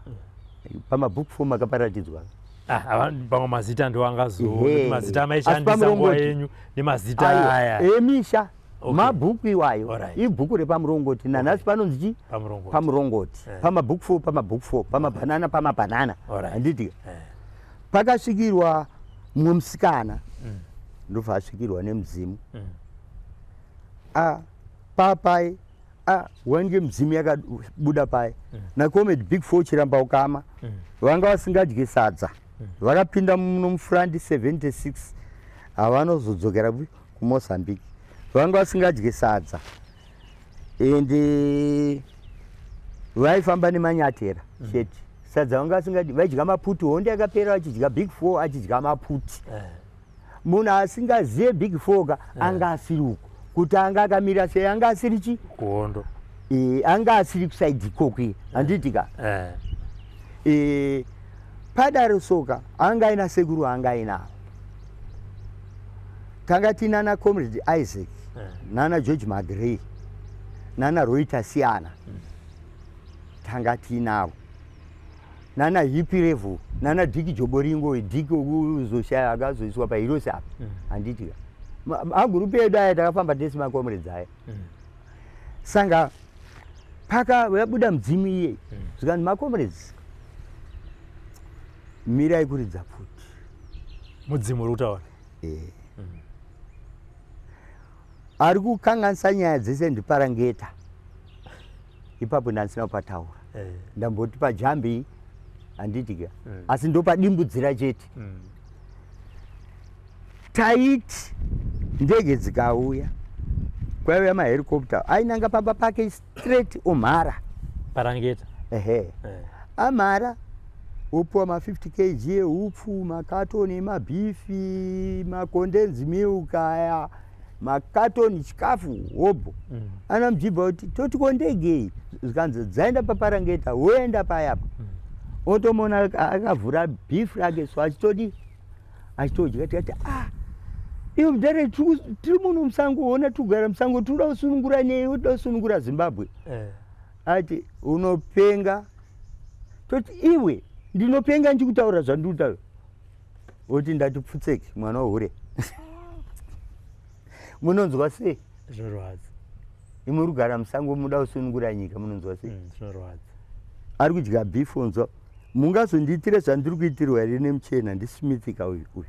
pamabhuku fo makaparatidzwa. Ah, pamwe mazita ndo angazo Ehe. mazita Asi amaishandisa nguva pamurongoti yenyu nemazita aya. Emisha. Mabhuku iwayo. Alright. Ibhuku repamurongoti. Nanhasi panonzi chi? Pamurongoti. Pamurongoti. Pamabhuku 4, pamabhuku 4, pamabhanana, pamabhanana. Alright. Handiti? Pakasvikirwa mumwe musikana. Ndobva asvikirwa nemudzimu. A papai a wange mudzimu yakabuda pai. NaComrade Big Four Chiramba Ukama. Vanga vasingadye sadza. Vakapinda muno mufront 76 havanozodzokera kuMozambique. Vanga vasingadye sadza. Ende vaifamba nemanyatera chete. Sadza vanga vasingadyi, vaidya maputi. Hondo yakapera vachidya Big Four, achidya maputi. Munhu asingaziye Big Four ka anga asiri uko. Kuti anga akamira sei, anga asiri chi? Kuhondo. Anga asiri kusaidi ikoko iye. Handiti ka? Padaro soka anga aina sekuru anga ainavo. Tanga tinana Comrade Isaac, nana George Magrey, nana Roy Tasiana. Tanga tinavo. Nana Hippie Revo, nana Dick Joboringo, Dick uzoshaya akazoiswa pa Heroes apa. Handiti ka? Magurupu edu aya takafamba tese macomrades aya. Sanga paka yabuda mudzimu iye. Zvikanzi macomrades mirai kuridza pfuti. Mudzimu uri kutaura? Ari kukanganisa nyaya dzese ndiParangeta. Ipapo ndandisina kupataura. Ndamboti pajambi handiti ka? Asi ndopadimbudzira chete. Taiti ndege dzikauya, kwaiuya mahelicopter ainanga pamba pake straight omhara. Parangeta. Ehe. Amhara wopuwa ma 50 kg ehupfu, makatoni emabhifi, makondensed milk aya, makatoni chikafu hobho. Ana mujibha kuti toti ko ndege iyi, zvikanzi dzaenda paParangeta, woenda payapa. Otomuona akavhura beef rake so achitodi achitodya. Tikati iwe mudhara, tiri muno musango, ona tugara musango, tinoda kusunungura nei, toda kusunungura Zimbabwe. Ati unopenga. Toti iwe ndinopenga ndichikutaura zvandikutaura. Oti ndati pfutseki mwana wahure. Munonzwa sei? Zvinorwadza. Imwe uri kugara musango muda kusunungura nyika, munonzwa sei? Zvinorwadza. Ari kudya beef onzwa. Mungazondiitire zvandiri kuitirwa here nemuchena ndiSmith ka uyu uyu.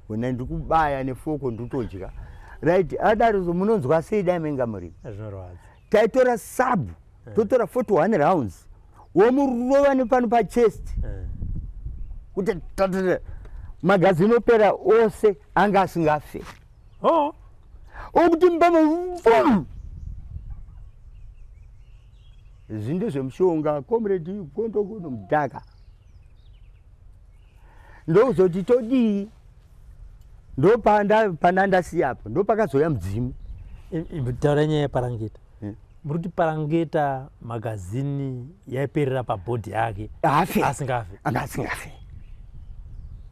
Ona ndiri kubaya nefoko ndotodya. Right, adaro so munonzwa sei dai menga muri? Zvinorwadza. Taitora sub, totora 41 rounds. Womurova nepano pachest. Kuti tatata magazini opera ose anga asingafe. Okuti mbama vum. Izvi ndezvemushonga, comrade kondo kuno mudhaka. Ndozoti todii? Ndopanda pandandasiya apa, ndopakazouya mudzimu. Taura nyaya yeParangeta. Muri kuti Parangeta magazini yaiperera pabhodhi yake. Afe. Asingafe. Anga asingafe.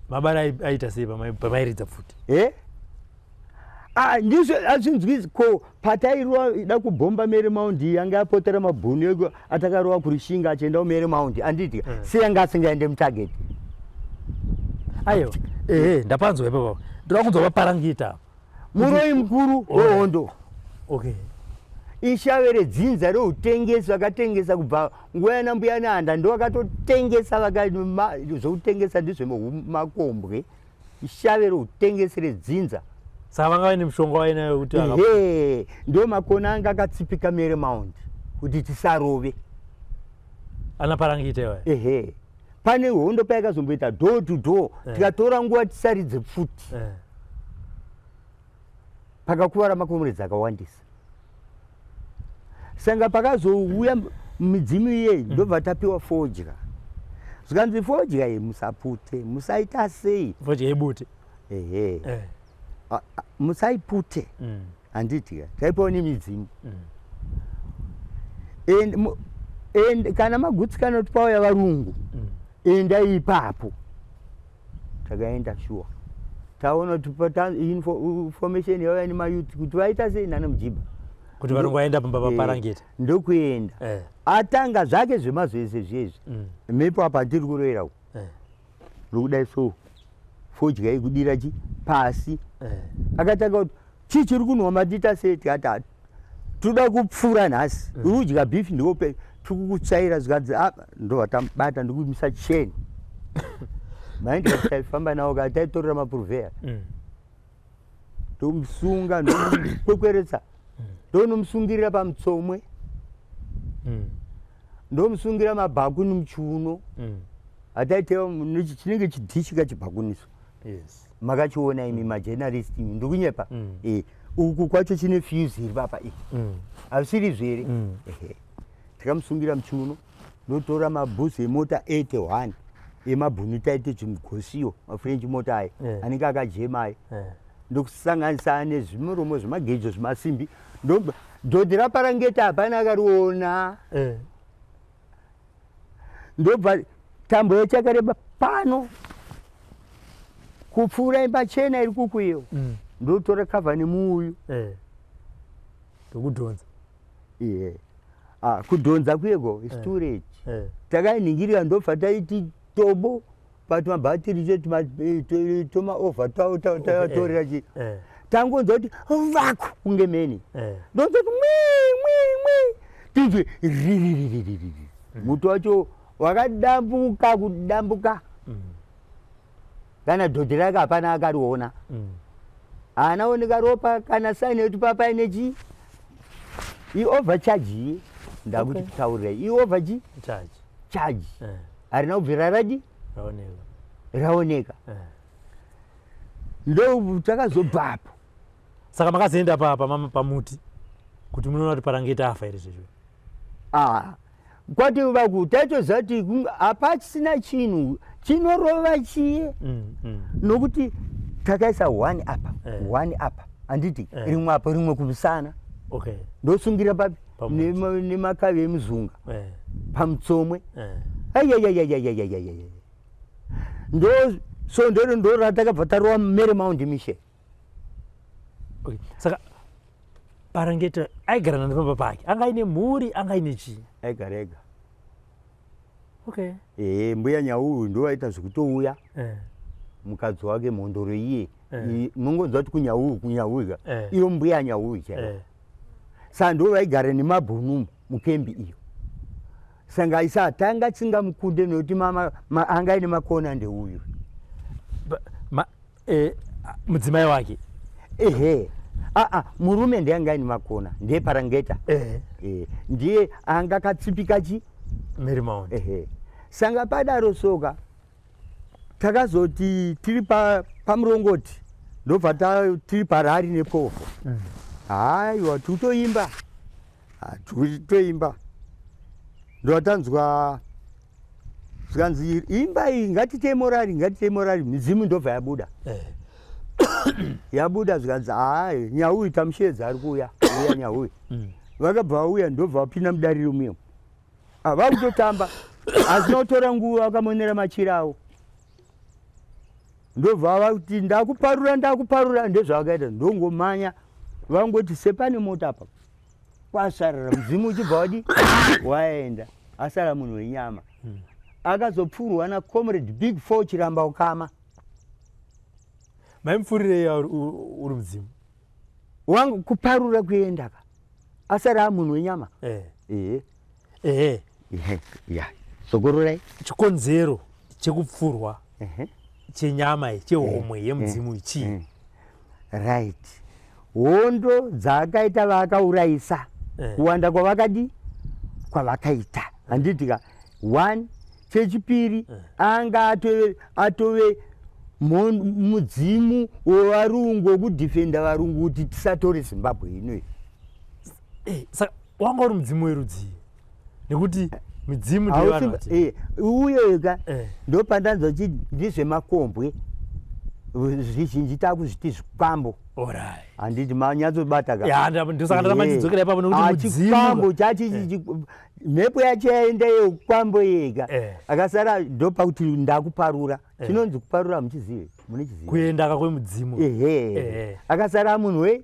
Mabara aita sei pamairidza pfuti? Ndizvo azvinzwisi ko patairwa ida kubhomba Mary Mount yanga yapotera mabhunu eko atakarova kuRishinga achienda kuMary Mount anditi sei anga asingaende mutarget? Aiwa, ehe, ndapanzwa ipapo. Ndoda kunzwa vaParangeta. Muroi mukuru wehondo. Ishave redzinza reutengesi vakatengesa kubva nguva yana mbuya Nehanda ndo vakatotengesa zvekutengesa ndizvemakombwe. Ishave reutengesi redzinza. Saka vanga vaine mushonga vainayo kuti Ehe, ndo makona anga akatsipika Mary Mount kuti tisarove. Ana Parangita iwayo. Ehe. Pane hondo payakazomboita door to door, tikatora nguva tisaridze pfuti. Pakakuvara makomuredzi akawandisa. Sanga pakazouya midzimu iyeyi ndobva tapiwa fodya. Zvikanzi fodya iyi musapute, musaita sei. Fodya yebute. Ehe. Musaipute. Handiti ka? Taipiwa nemidzimu. And kana magutsikana kuti pauya varungu, endai ipapo. Takaenda shuwa. Taona kuti information yauya nemayouth kuti vaita sei nana Mujibha. Kuti varungu vaenda pamba paParangeta. Ndokuenda. Atanga zvake zvemazoese zvezvi. Mhepo apa ndiri kuroera uku. Ndokudai so. Fodya ikudira chi pasi. Akatanga kuti Chii chiri kunhuwa matiita sei? Tikati ah, toda kupfura nhasi. Uri kudya beef ndikope tiri kukutsvaira zvikanzi ah, ndobva tamubata ndikuimisa cheni. Maindi taifamba nawo ka taitorera mapuruvheya. Ndomusunga ndomukwekweretsa. Ndonomusungirira pamutsomwe. Ndomusungira mabhakuni muchiuno. Hataitewa chinenge chidhishi kachibhakuniso. Yes. Makachiona imi majournalist imi ndikunyepa. Eh, uku kwacho chine fuse iri papa iyi. Hazvisiri izvo here? Ehe. Tikamusungira muchiuno ndotora mabhuzi emota 81 emabhunu taite chimugosiyo mafrench mota aya anenge akajema aya. Ndokusanganisa nezvimuromo zvemagejo zvemasimbi. Dhodhi raparangeta hapana akariona. Ndobva tambo yacho yakareba pano kupfuura imba chena iri kuku iyo. Ndotora cover nemuuyu. Ndokudhonza. Iye. Ah, kudhonza kuyeko is too late. Takainingirira ndobva taiti tobo patumabhatiri tomaovha tatorera chi. Tangonzwa kuti vaku kunge meni. Ndonzwa kuti mwi mwi mwi. Tinzwe riririririri. Muti wacho wakadambuka kudambuka. Kana dhodhi rake hapana akariona. Haana oneka ropa kana saini yekuti papa ine chii. I-overcharge iye. Ndakuti kutaurira i-overcharge. Charge. Charge. Harina kubvira radi? Raoneka. Raoneka. Ndo takazobva apo. Saka makazoenda pamuti kuti munoona kuti Parangeta afa here zvezvo? Ah, kwati vaku taitoziva kuti hapasina chinhu chinorova chiye. Nokuti takaisa one apa, one apa, handiti? Rimwe apa, rimwe kumusana. Ndosungira papi? Nemakavi emuzunga. Pamutsomwe. Ayayayayayayayaya. Ndo so ndero ndo ratakabva tarova Mary Mount Mission. Okay. Saka Parangeta aigara nani pamba pake? Anga aine mhuri, anga aine chii? Aigara ega. Okay. Mbuya Nyauyu ndo vaita zvekutouya. Mukadzi wake mhondoro iye. Munongonzwa kuti kuNyauyu, kuNyauyu ka. Iyo mbuya Nyauyu chaiyo. Saka ndo vaigara nemabhunu mukembi iyo. Saka isa tanga tisingamukunde nekuti mama anga aine makona ndeuyu. Mudzimai wake? Ehe. Aa, murume ndiye anga aine makona, ndiye Parangeta. Ndiye anga akatsipika chi? Mary Mount. Ehe. Sanga padaro soka takazoti tiri pamurongoti ndobva tiri parari nepovho. Haiwa tikutoimba. Tikutoimba. Ndotanzwa zvikanzi imba iyi ngatitei morari, ngatitei morari, midzimu ndobva yabuda. Yabuda zvikanzi hayi Nyauyu tamushedza ari kuuya, uya Nyauyu. Vakabva vauya ndobva vapinda mudariro muya. Vakutotamba hazina kutora nguva vakamonera machira avo. Ndobva vakuti ndakuparura, ndakuparura, ndezvavakaita ndongomanya vangoti sepane mota apa. Kwasarara mudzimu uchibva wadi waenda asara munhu wenyama. Akazopfurwa na Comrade Big Four Chiramba Ukama. Maimupfurirei uri mudzimu? Wangu kuparura kuenda ka. Asara munhu wenyama. Ya. Sokororai. Chikonzero chekupfurwa chenyama iyi, chehomwe yemudzimu ichi. Right. Hondo dzaakaita vaakaurayisa. Kuwanda kwavakadi kwavakaita. Handiti ka one chechipiri anga atove mudzimu wevarungu wekudhifenda varungu kuti tisatore Zimbabwe ino. Saka wanga uri mudzimu werudzii? Nekuti midzimu ndeyevanhu vati. Uye ka ndopandanzwa kuti ndezvemakombwe zvizhinji takuzviti zvikwambo. Alright. Handiti manyatsobata ka. Ya, ndosaka ndaramba ndichidzokera ipapo nekuti mudzimu. Chikwambo chacho mhepo yacho yaenda yekwambo yega. Akasara ndopakuti ndakuparura. Chinonzi kuparura muchizive, munochiziva. Kuenda ka kwemudzimu. Ehe. Akasara munhu we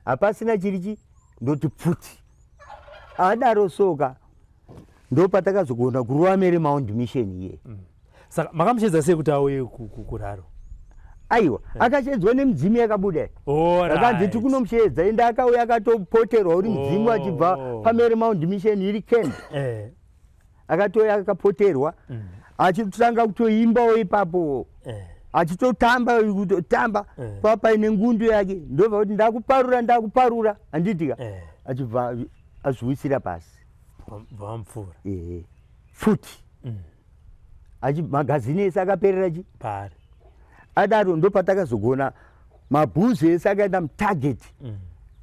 hapasina chiri chi ndoti pfuti. Adaro soka ndopatakazogona kurova Mary Mount Mission iye. Saka makamushedza sei kuti auye kuraro? Aiwa, akashedzwa nemudzimu yakabuda. Akanzi tikunomushedza, ende akauya akatopoterwa uri mudzimu achibva paMary Mount Mission iri camp. Akatouya akapoterwa achitanga kutoimbawo ipapo. Achitotamba kutotamba pa paine ngundu yake, ndobva kuti ndakuparura ndakuparura, handitika achibva azviwisira pasi. Vamupfuura. Ehe, futi achi magazini ese akaperera chi paari. Adaro ndopatakazogona mabhuzi ese akaenda mutarget.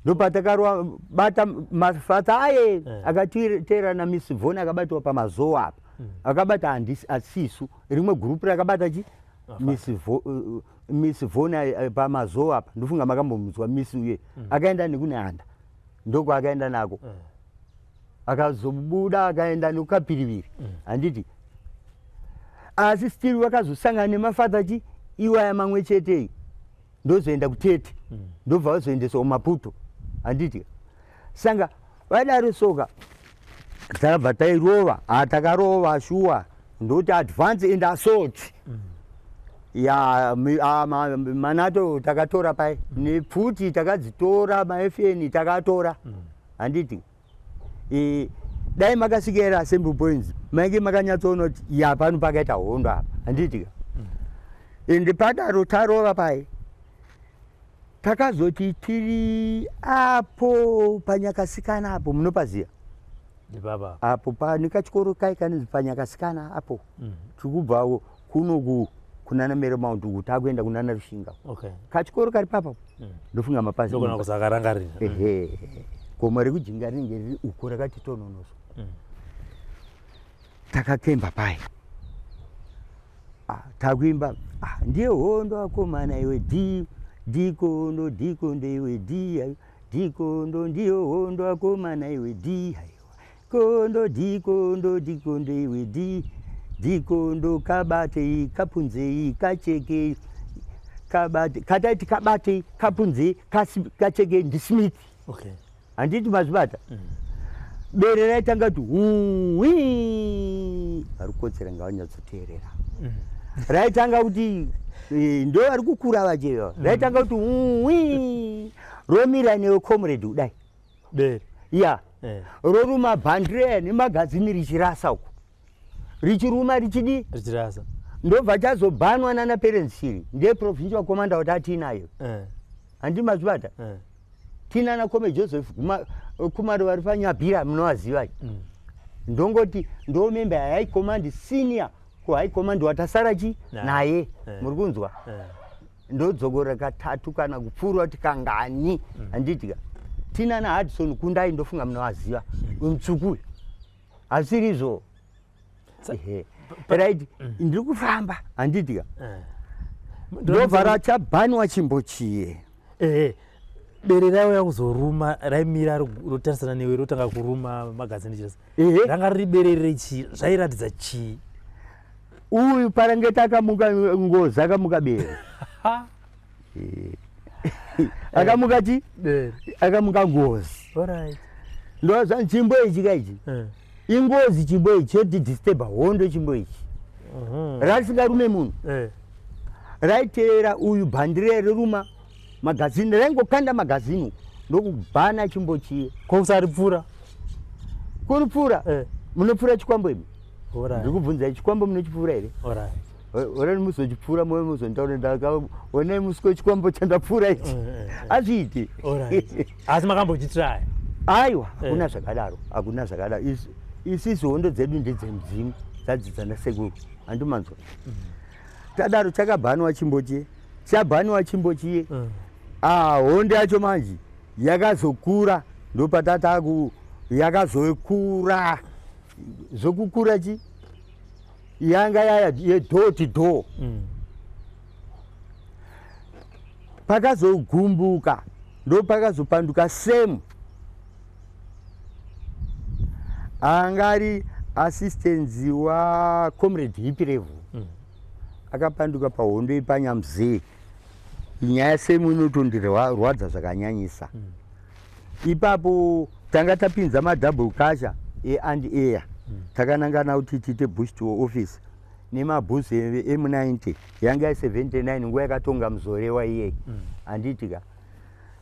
Ndopatakarwa bata mafata aye akateera naMiss Von, akabatiwa pamazowo apa. Akabata handisi asisu rimwe gurupu rakabata chi Miss Miss Von pamazowo apa. Ndofunga makambomunzwa Miss uye. Akaenda nekunehanda, ndokwaakaenda nako. Akazobuda akaenda nekukapiriviri, handiti? Asi still vakazosangana nemafata chi iwaya mamwe chete, ndozoenda kutete, ndobva vazoendeswa kuMaputo, handiti? Sanga vadaro soka takabva tairova. Ha, takarova shuwa, ndoti advance and assault ya manato takatora pai nepfuti takadzitora, maFN takatora, handiti? Dai makasvika assembly points mainge makanyatsoona kuti ya pano pakaita hondo apa, handiti? Ende padaro tarova pai, takazoti tiri apo panyakasikana apo, munopaziva? Ndipapa. Apo pane kachikoro kai kanonzi panyakasikana apo. Tiri kubvawo kunoku kunana Mary Mount uku, takuenda kunana Rushinga. Kachikoro kari papapo, ndofunga mapazi. Ndogona kusakarangarira. Ehe, gomo rekujinga rinenge riri uko rakati tononoso. Takakemba pai. Ah, takuimba, ah, ndiye hondo akomana iwe, dhi dhikondo dhikondo iwe, dhi dhikondo ndiyo hondo akomana iwe, dhi haiwa kondo dhikondo dhikondo iwe, dhi dhikondo, kabatei kapunzei kachekei kabate, kataiti kabatei kapunzei kachekei ndiSmith. Handiti mazvibata? Bere raitanga kuti huwi, vari kukotsera ngavanyatsoteerera. Raitanga kuti ndo vari kukura vacheva, raitanga kuti huwi, romira newe comrade kudai. Bere. Ya. Roruma bhandire nemagazini richirasa uko, richiruma richidi. Richirasa. Ndobva chazobhanwa nana Parents Shiri, ndiye provincial commander kuti atinayo. Handi mazvibata? Tinana Kome Joseph Kumaro vari panyabhira, munovaziva. Ndongoti ndo member yahigh command, senior kuhigh command watasara chi naye. Muri kunzwa? Ndodzokora katatu kana kupfuura kuti kangani, handitika? Tinana Hudson Kundai, ndofunga munovaziva, mutsvuku uyu, hasirizvo? Ehe, right, ndiri kufamba, handitika? Ndobva rachabhanwa chimbo chiye. Ehe, bere raiuya kuzoruma, raimira rotarisana newe, rotanga kuruma magazini chirasa. Ranga riri bere rechii? Zvairatidza chii? Uyu parangeti akamuka ngozi, akamuka bere. Akamuka chi? Bere. Akamuka ngozi. Ndozva chimbo ichi kaichi. Ingozi chimbo ichi, chotidisturba hondo chimbo ichi. Rasingarume munhu. Raiteera uyu bhandire reruma magazini, raingokanda magazini uku ndokubhana chimbo chiye. Ko kusaripfuura? Kuripfuura? Munopfuura chikwambo imi? Alright. Ndiri kubvunzai, chikwambo munochipfuura here? Alright. Orani muzochipfuura moyo muzontaura, ndakaonai musi wechikwambo chandapfuura ichi. Hazviiti. Alright. Asi makambochitraya? Aiwa, hakuna zvakadaro, hakuna zvakadaro. Isisu hondo dzedu ndedzemudzimu, dzadzidza nasekuru, handimanzwa? Tadaro chakabhanwa chimbo chiye, chabhaniwa chimbo chiye. Ah, hondo yacho manje yakazokura, ndopatataku yakazokura zvokukura chi yanga yaya yedoor to door. Pakazogumbuka ndo pakazopanduka Semu anga ari assistance wacomrade Hipirevu. Akapanduka pahondo yepanyamzee. Nyaya Semu inotondirwadza zvakanyanyisa. Ipapo tanga tapinza madouble kasha eand air, takanangana kuti tiite bush to office. nemabhuzi emu90 yanga ye79 nguva yakatonga Muzorewa iyeye, handiti ka?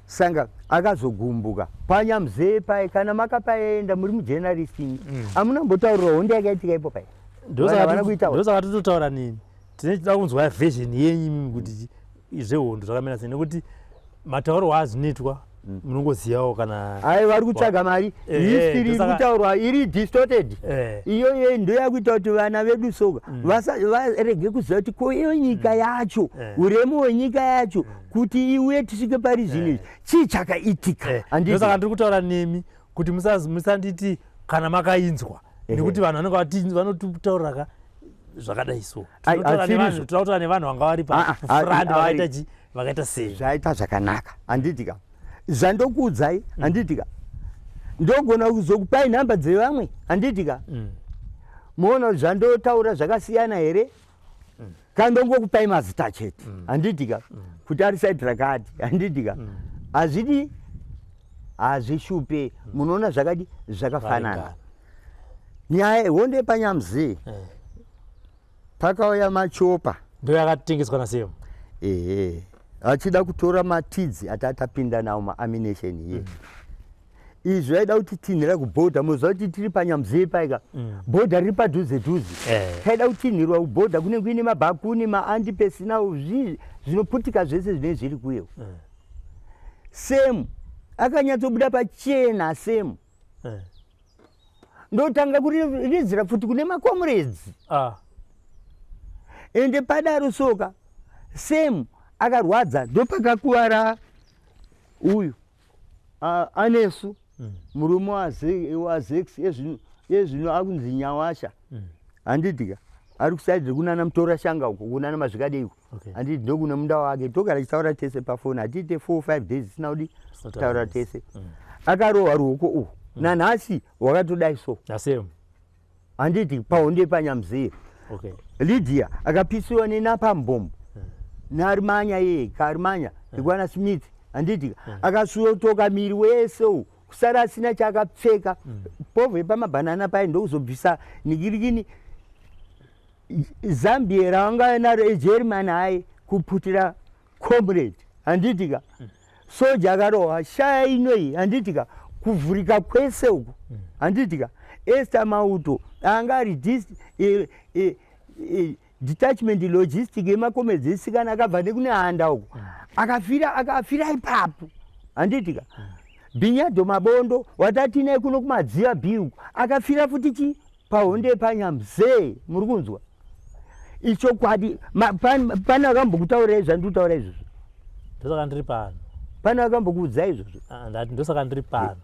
Sanga akazogumbuka paNyamuzee paye. Kana makapaenda muri mujournalist imi, hamuna mbotaurira hondo yakaitika ipo paye. Vanhu havana kuitaura. Ndosaka tototaura nini, tine tida kunzwa version yenyu imimi kuti zvehondo zvakamira sei, nekuti mataurwo azvinoitwa munongozivawo kana Ai, vari kutsvaga mari. History iri kutaurwa iri distorted. Iyoyo ndo yakuita kuti vana vedu soka varege kuziva kuti ko iyo nyika yacho, uremu hwenyika yacho, kuti iuye tisvike pari zvino izvi, chii chakaitika? Handiti? Ndosaka ndiri kutaura nemi kuti musanditi kana makainzwa, nekuti vanhu vanenge vanotitaurira ka zvakadai so. Ai, Tinotaura asiri nevanhu, toda kutaura nevanhu vanga vari Ah, ah, pafront, ah, vakaita chi, vakaita sei. Zvaita zvakanaka, handiti ka? Zvandokuudzai, handiti ka, ndogona kuzokupai nhamba dzevamwe, handiti ka? Muona kuti zvandotaura zvakasiyana here. Kandongokupai mazita chete, handiti ka, kuti ari side rakati, handiti ka? Hazvidi, hazvishupe. Munoona zvakadi zvakafanana. Varingana. Nyaya hondo yepaNyamuzee, pakauya machopper. Ndo yakatengeswa naSem. Ehe, achida kutora matidzi atatapinda nawo, maammunition iye. Izvi vaida kuti tinhira kubhodha. Muziva kuti tiri paNyamuzee paika bhodha riri padhuze dhuze. Taida kutinhirwa kubhodha kune kuine mabhakuni, maantipersonnel, zvinoputika zvese zvinenge zviri kuyewo. Semu akanyatsobuda pachena. Semu ndotanga kuridzira futi kune macomrades. Ende padaro soka Semu akarwadza, ndopakakuvara uyu Anesu, murume waZex ezvino akunzi Nyawasha, handiti ka? Ari kuside kunana Mutora Shanga uko, kunana Mazvikadeiko. Handiti ndokune munda wake. Togara tichitaura tese pafoni, hatiite 4 5 days tisina kudi Tisina kutaura kutaura. Tese. Akarohwa ruoko uhu, nanhasi wakatodai so. NaSemu. Handiti pahondo yepaNyamuzee. Lydia akapisiwa nenapambombo naArimanya iye Karimanya nekwana Smith, handiti? Akasuotoka miri wese uwu, kusara asina chaakapfeka. Povho yepamabhanana pai ndokuzobvisa nikirikini zambia ravanga naro eGermany hai kuputira comrade, handiti ka? Soja akarohwa shaya inoyi, handiti ka, kuvhurika kwese uku, handiti ka? Esther Mauto anga ari detachment logistic yemacomrades esikana, akabva nekune handa uku, akafira ipapo, handiti ka? Bhinyadho Mabondo watatinai kuno kuMadziva B uku akafira futi chi pahondo yepaNyamzee. Muri kunzwa ichokwadi? Pane vakambokutaurirai zvandikutaura izvozvo? Ndosaka ndiri pano. Pane vakambokuudzai izvozvo? Ah, ndati ndosaka ndiri pano.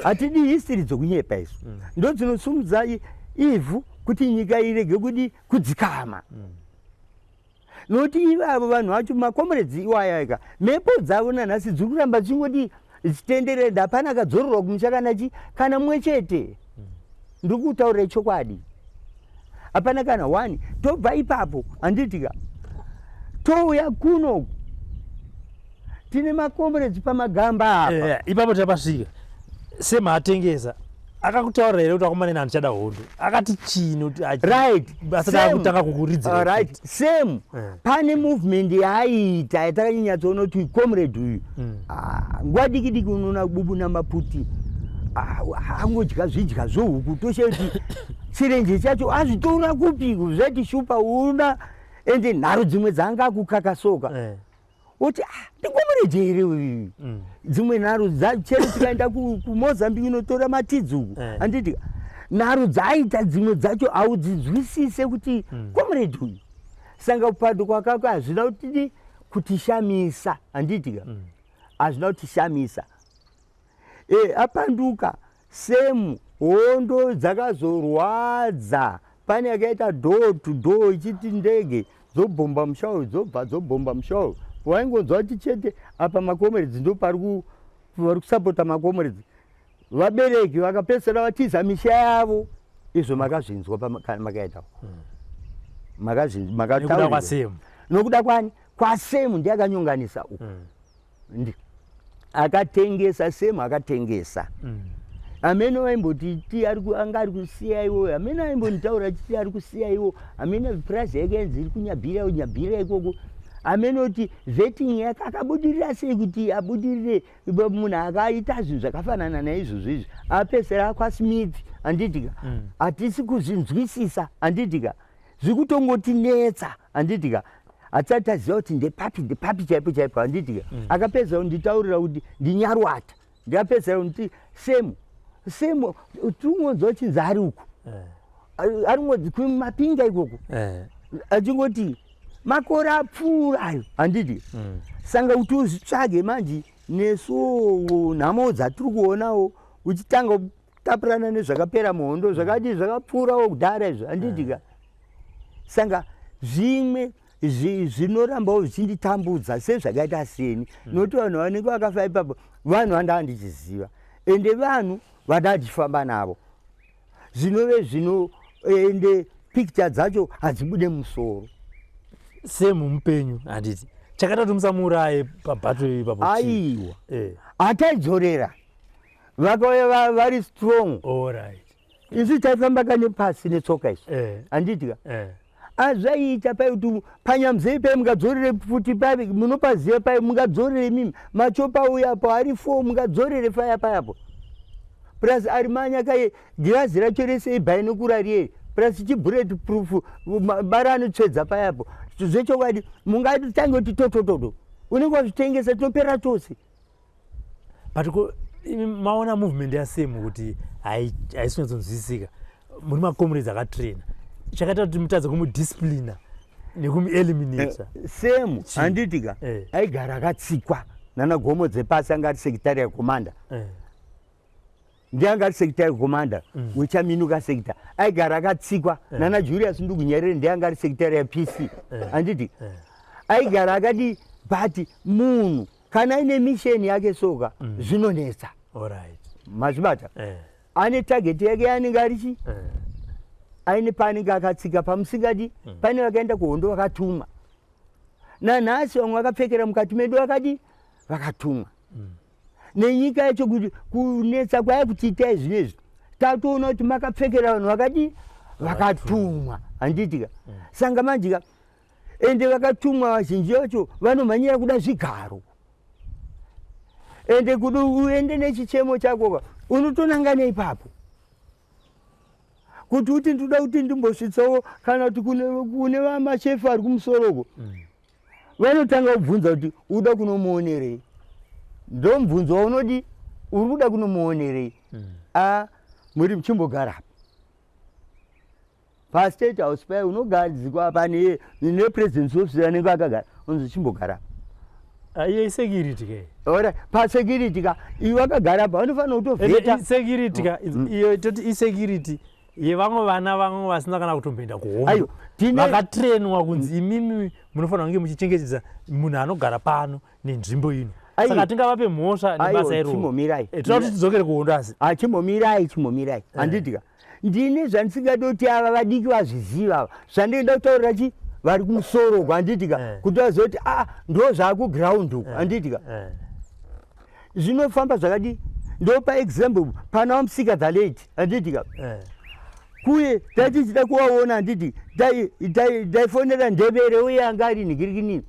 Hatidi history dzokunyepa isu. Ndo dzinosumudza ivhu kuti nyika irege kudi kudzikama, nokuti ivavo vanhu vacho, macomrades iwaya ika, mhepo dzavo nanhasi dziri kuramba dzichingodi dzichitenderera. Hapana akadzorerwa kumusha kana chi kana mumwe chete. Ndiri kutaurira chokwadi, hapana kana one. Tobva ipapo, handiti ka, touya kunoku, tine macomrades pamagamba apa. Ipapo tapasvika. Sema atengesa, akakutaurira here kuti akomana, handichada hondo? Akati chii nokuti asati akutanga kukuridzira? Right, same. Pane movement yaaiita yatakanyatsoona kuti comrade uyu, ah, nguva diki diki unoona bubu namaputi, ah, angodya zvidya zvohuku, toshe kuti chirenje chacho azvitora kupi, zvaiti shupa una. Ende nharo dzimwe dzaanga akukakasoka, woti, "Ah, ndicomrade here uyu?" Dzimwe nharo chero tikaenda kuMozambique unotora matidzi uku, handiti, nharo dzaaita dzimwe dzacho haudzidzwisise kuti comrade uyu. Sanga kupando kwakako hazvina kutidi kutishamisa, handiti ka? Hazvina kutishamisa. Apanduka Semu, hondo dzakazorwadza. Pane yakaita door to door, ichiti ndege dzobhomba musha uyu, dzobva dzobhomba musha uyu. Waingonzwa kuti chete apa macomrades ndo pari vari kusapota macomrades. Vabereki vakapedzisira vatiza misha yavo. Izvo makazvinzwa kana makaita Nekuda makataura kwaSemu. Nokuda kwani? KwaSemu. Ndiye akanyonganisa uku. Akatengesa Semu, akatengesa. Hameno vaimboti ti anga ari kusiya iwo, hameno aimbonditaura chiti ari kusiya iwo, hameno purazi yake yanzi iri kunyabhira nyabhira ikoko, hameno kuti vetting yake akabudirira sei kuti abudirire. Munhu akaita zvinhu zvakafanana naizvozvo izvi apedzisira akwaSmith, handitika? Hatisi kuzvinzwisisa, handitika? Zviri kutongotinetsa, handitika? Hatisati taziva kuti ndepapi ndepapi chaipo chaipo, handitika? Akapedza kunditaurira kuti ndinyarwata, ndikapedzera kuti semu semu tingonzwa chinzi ari uku ari kumapinga ikoko, achingoti makore apfuura ayo, handiti? Sanga kuti uzvitsvage manje, nesuwo nhamo dzatiri kuonawo, uchitanga kutapurana nezvakapera muhondo, zvakadi zvakapfuurawo kudhara izvo, handitika? Sanga zvimwe zvinorambawo zvichinditambudza sezvakaita seni, nokuti vanhu vanenge vakafa ipapo vanhu vandaa ndichiziva, ende vanhu vandaa ndichifamba navo, zvinove zvino ende pikicha dzacho hadzibude musoro. Semumupenyu, handiti? Chakaita kuti musamuuraye pabattle ipapo? Aiwa, hataidzorera. Vakauya vari strong. Isu taifamba kane pasi netsoka isu, handitika? Azvaiita pai kuti panyamuzei pai mungadzorere futi pai munopaziva pai mungadzorere imimi machopa uyapo ari fo mungadzorere faya payapo, plus ari manya kai girazi racho rese ibhainokura riye, plus chibullet proof bara anotsvedza payapo. Zvechokwadi mungatange kuti totototo unenge wazvitengesa, tinopera tose. But maona movement yaSemu kuti haisi kunyatsonzwisisika. Muri macomrades akatraina, chakaita kuti mutadze kumudisciplina nekumueliminata? Semu, handitika? Aigara akatsikwa nana Gomo dzepasi. Anga ari secretariat commander. Ndiye anga ari secretary commander weChaminuka sector. Aigara akatsikwa nana Julius Ndugunyerere. Ndiye anga ari secretary yaPC, handiti? Aigara akati, but munhu kana aine mission yake soka, zvinonetsa. Mazvibata? Ane target yake yaanenge arichi aine paanenge akatsika pamusingadi. Pane vakaenda kuhondo vakatumwa, nanhasi vamwe vakapfekera mukati medu, vakadi vakatumwa nenyika yacho. Kuti kunetsa kwaya kuti itai zvinezvi, tatoona kuti makapfekera vanhu vakadi vakatumwa, handitika? Sanga manjika ende vakatumwa vazhinji vacho vanomhanyira kuda zvigaro, ende kuti uende nechichemo chakoka unotonanga neipapo kuti uti ndoda kuti ndimbosvitsawo, kana kuti kune vamashefu ari kumusoro uko, vanotanga kubvunza kuti uda kunomuonerei. Ndo mubvunzo waunodi, uri kuda kunomuonerei? A muri muchimbogara apa paState House paya, unogadzikwa pane nepresident's office anenge akagara, unzi chimbogara. Iyo isecurity ke. Ora pasecurity ka, iwe akagara apa vanofanira kutovheta. Security ka iyo, toti isecurity yevamwe vana, vamwe vasina kana kutomboenda kuhondo, Aiwa, vakatrenwa kunzi imimi munofanira kunge muchichengetedza munhu anogara pano nenzvimbo ino. Aiwa. Saka tingavape mhosva Aiwa, nebasa iroro? Chimbomirai. Toda kuti tidzokere kuhondo asi. Chimbomirai, chimbomirai, handitika? Ndine zvandisingadi kuti ava vadiki vazviziva ava, zvandinoda kutaurira chi vari kumusoro uko, handitika? Kuti vazive kuti a ndo zvaakuground uko, handitika? Zvinofamba zvakadi. Ndopa example, pana waMusika the late, handitika? Kuye taiti tichida kuvaona, handiti, taifonera Ndebere uye anga ari nhikirikini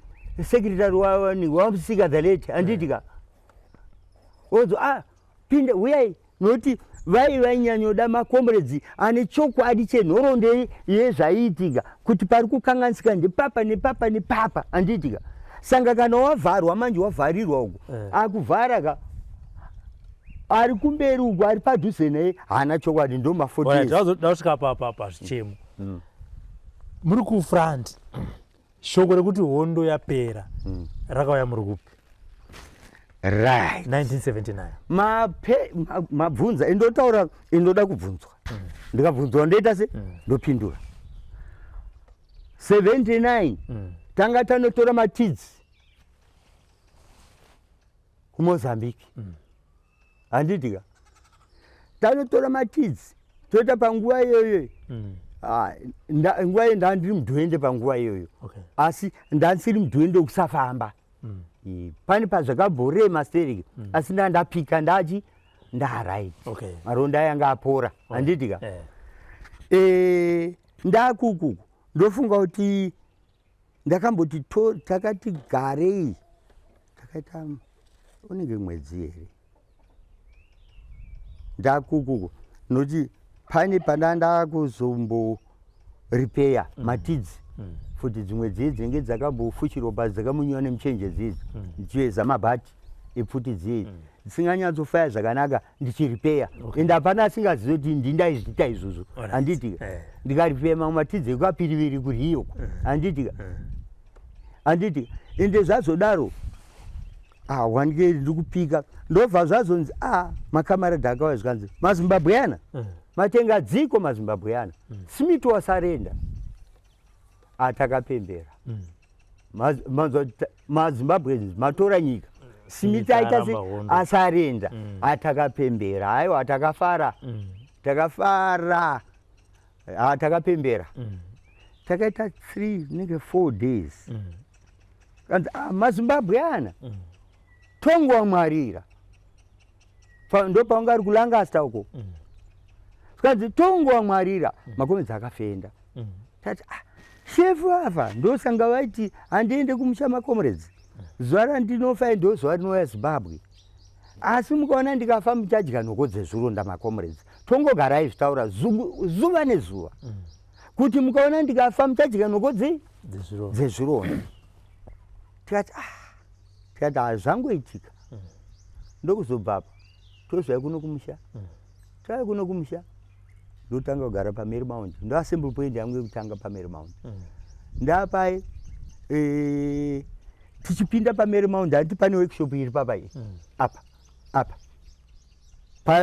secretary waMusika the late, handitika? Ozo a pinde uyai, nokuti vai vainyanyoda macomrades ane chokwadi chenhoroondo yezvaiitika, kuti pari kukanganisika ndepapa nepapa nepapa, handitika? Sanga kana wavharwa manje, wavharirwa uko, akuvhara ka ari kumberi uko, ari padhuze naye haana chokwadi. Ndo ma40 Alright, tasvika pazvichemo. Muri kufront, shoko rekuti hondo yapera rakauya muri kupi? 1979. Mape mabvunza, indotaura indoda kubvunzwa. Ndikabvunzwa ndoita se ndopindura. 79 tanga tanotora matidzi kuMozambique, handitika? Tanotora matidzi toita panguva iyoyo. Ah, nguva iyo ndandiri mudhwende panguva iyoyo, asi ndandisiri mudhwende wekusafamba. Pane pazvakabhorema stereki, asi ndandapika ndachi Ndaright. Okay. Maronda ayanga apora, handiti ka? Eh. Ndakukuku ndofunga kuti ndakamboti takati garei, takaita unenge mwedzi here ndakukuku, nokuti pane pana ndakuzombo-repair matidzi futi dzimwe dziye dzinenge dzakambofuchirwa pasi, dzakamunyiwa nemuchenje dzidzi, ndichiveza mabhati epfuti dziye dzisinganyatsofaya zvakanaka, ndichirepair. Ende hapana asingazivi kuti ndindaizviita izvozvo, handiti? Ndikarepair mamwe matidzi ekapiriviri kuriyoko, handiti? Handiti? Ende zvazodaro, ah, wanike ndiri kupika, ndobva zvazonzi, a makamaradhi akauya, zvikanzi, "Mazimbabweana matenga dziko, mazimbabweana, Smith wasurrender." Atakapembera, manzwa kuti maZimbabweans matora nyika, Smith aita se aramba hondo. Asurrender. Atakapembera, aiwa, takafara, takafara, takapembera, takaita 3 nenge 4 days. Kanzi, "Ah, mazimbabweana tongwamwarira." Ndo paunga ari kuLancaster uko, zvikanzi, "Tongwamwarira." Makomedzi akafenda. Tati, "Ah, shefu afa." Ndosanga vaiti, "Handiende kumusha, macomrades. Zuva randinofa ndo zuva rinouya Zimbabwe, asi mukaona ndikafa muchadya nhoko dzezvironda. Macomrades, tongogarai zvitaura zuva nezuva kuti mukaona ndikafa muchadya nhoko Dzezvironda. dzezvironda." Tikati, "Ah," tikati, "Ah, zvangoitika." Ndokuzobvapa tozvai kuno kumusha, tauya kuno kumusha, ndotanga kugara paMary Mount. Ndo assembly point yangu yekutanga paMary Mount. Ndapai tichipinda paMary Mount, handiti pane workshop iri papa iyi apa apa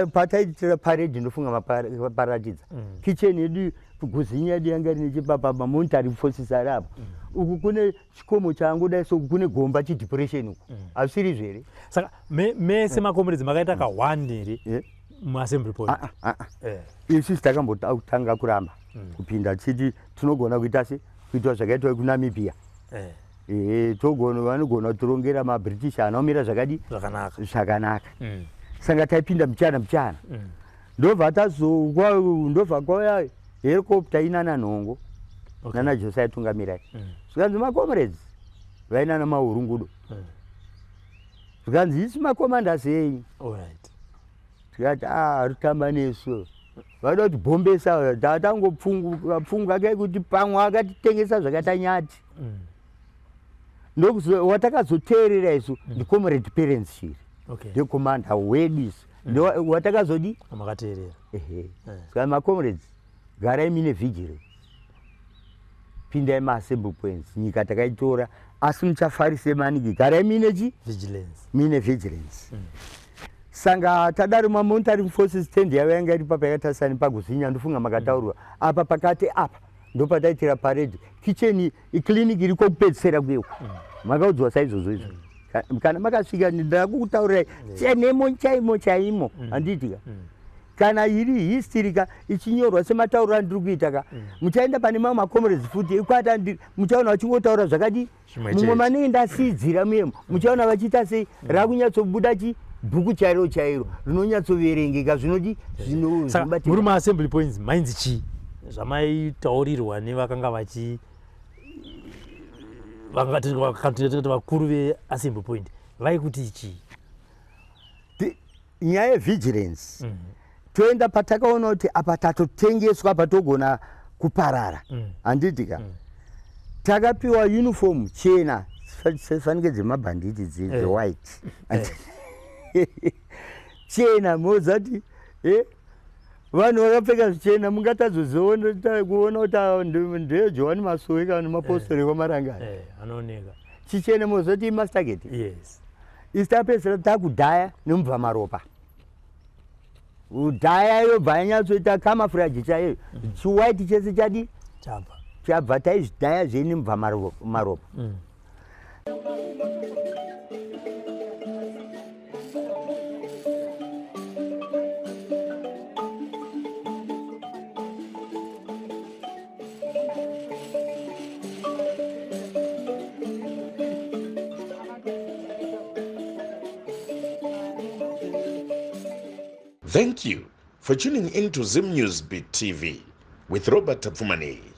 pataitira parade, ndofunga maparatidza kitchen yedu, guzinya yedu yanga iri nechepapa, mamonitary forces ari apa. Uku kune chikomo changu dai, so kune gomba, chidepression uku, hazvisiri here? Saka mese macomrades makaita ka1 here muassembly point? Ah, ah, ah. Isusu takambotanga kuramba kupinda, tichiti tinogona kuita se kuitwa zvakaitwa kuNamibia. Ehe, togona, vanogona kutirongera maBritish anomira zvakadi Zvakanaka. Zvakanaka. Saka taipinda muchana muchana, ndobva ndobva kwauya helicopter inana Nhongo nana Josai tungamirai. Zvikanzi, "Macomrades," vainana Maurungudo, zvikanzi, "Isu macommanders enyu." Tikati, "A rutamba nesu, vaida kuti bhombesa." Tatangopfunga kai kuti pamwe akatitengesa zvakaita nyati. Watakazoteerera isu ndicomrade Parents Shiri, ndecommander wedu isu. Watakazodi Makateerera. Ehe. Saka, "Macomrades, garai mine vigilance, pindai maassembly points. Nyika takaitora, asi muchafarise maningi. Garai mine chi Vigilance. Mine vigilance." Sanga tadaro, mamonitoring forces tent yavo yanga iri papa, yakatarisa nepaguzinya, ndofunga makataurwa apa pakati apa, ndopataitira parade. Kitchen, clinic iri kwokupedzisira kuyeku, makaudzwa saizvozvo izvo. Kana makasvika, ndakukutaurirai chenemo chaimo chaimo, handiti ka? Kana iri history ka, ichinyorwa sematauriro andiri kuita ka, muchaenda pane mamwe macomrades futi ekwata, muchaona vachingotaura zvakadi Zvimwe mumwe chete. Manenge ndasiidzira muyemo, muchaona vachiita sei, rakunyatsobuda chi bhuku chairo chairo rinonyatsoverengeka, zvinodi Saka muri maassembly points mainzi chii zvamaitaurirwa nevakanga vachi vakati vakuru veassembly point vaikuti chii? Nyaya yevigilance, toenda patakaona kuti apa tatotengeswa, apa togona kuparara, handiti ka? Takapiwa uniform chena, fanike dzemabhanditi dzewhite, chena. Moza kuti vanhu vakapfeka zvichena, mungatazoziona kuona kuti ava ndeyeJohani Masowe kana nemapostori ekwaMarangani. Anooneka. Chichena, mozoti imasterget. Isi tapedzisira takudhaya nemubva maropa, dhaya yobva yanyatsoita camouflage chaiyo, chiwhite chese chadi Chabva. Chabva. Taizvidhaya zvei nemubva maropa. Thank you for tuning in to Zim News Beat TV with Robert Tafumani.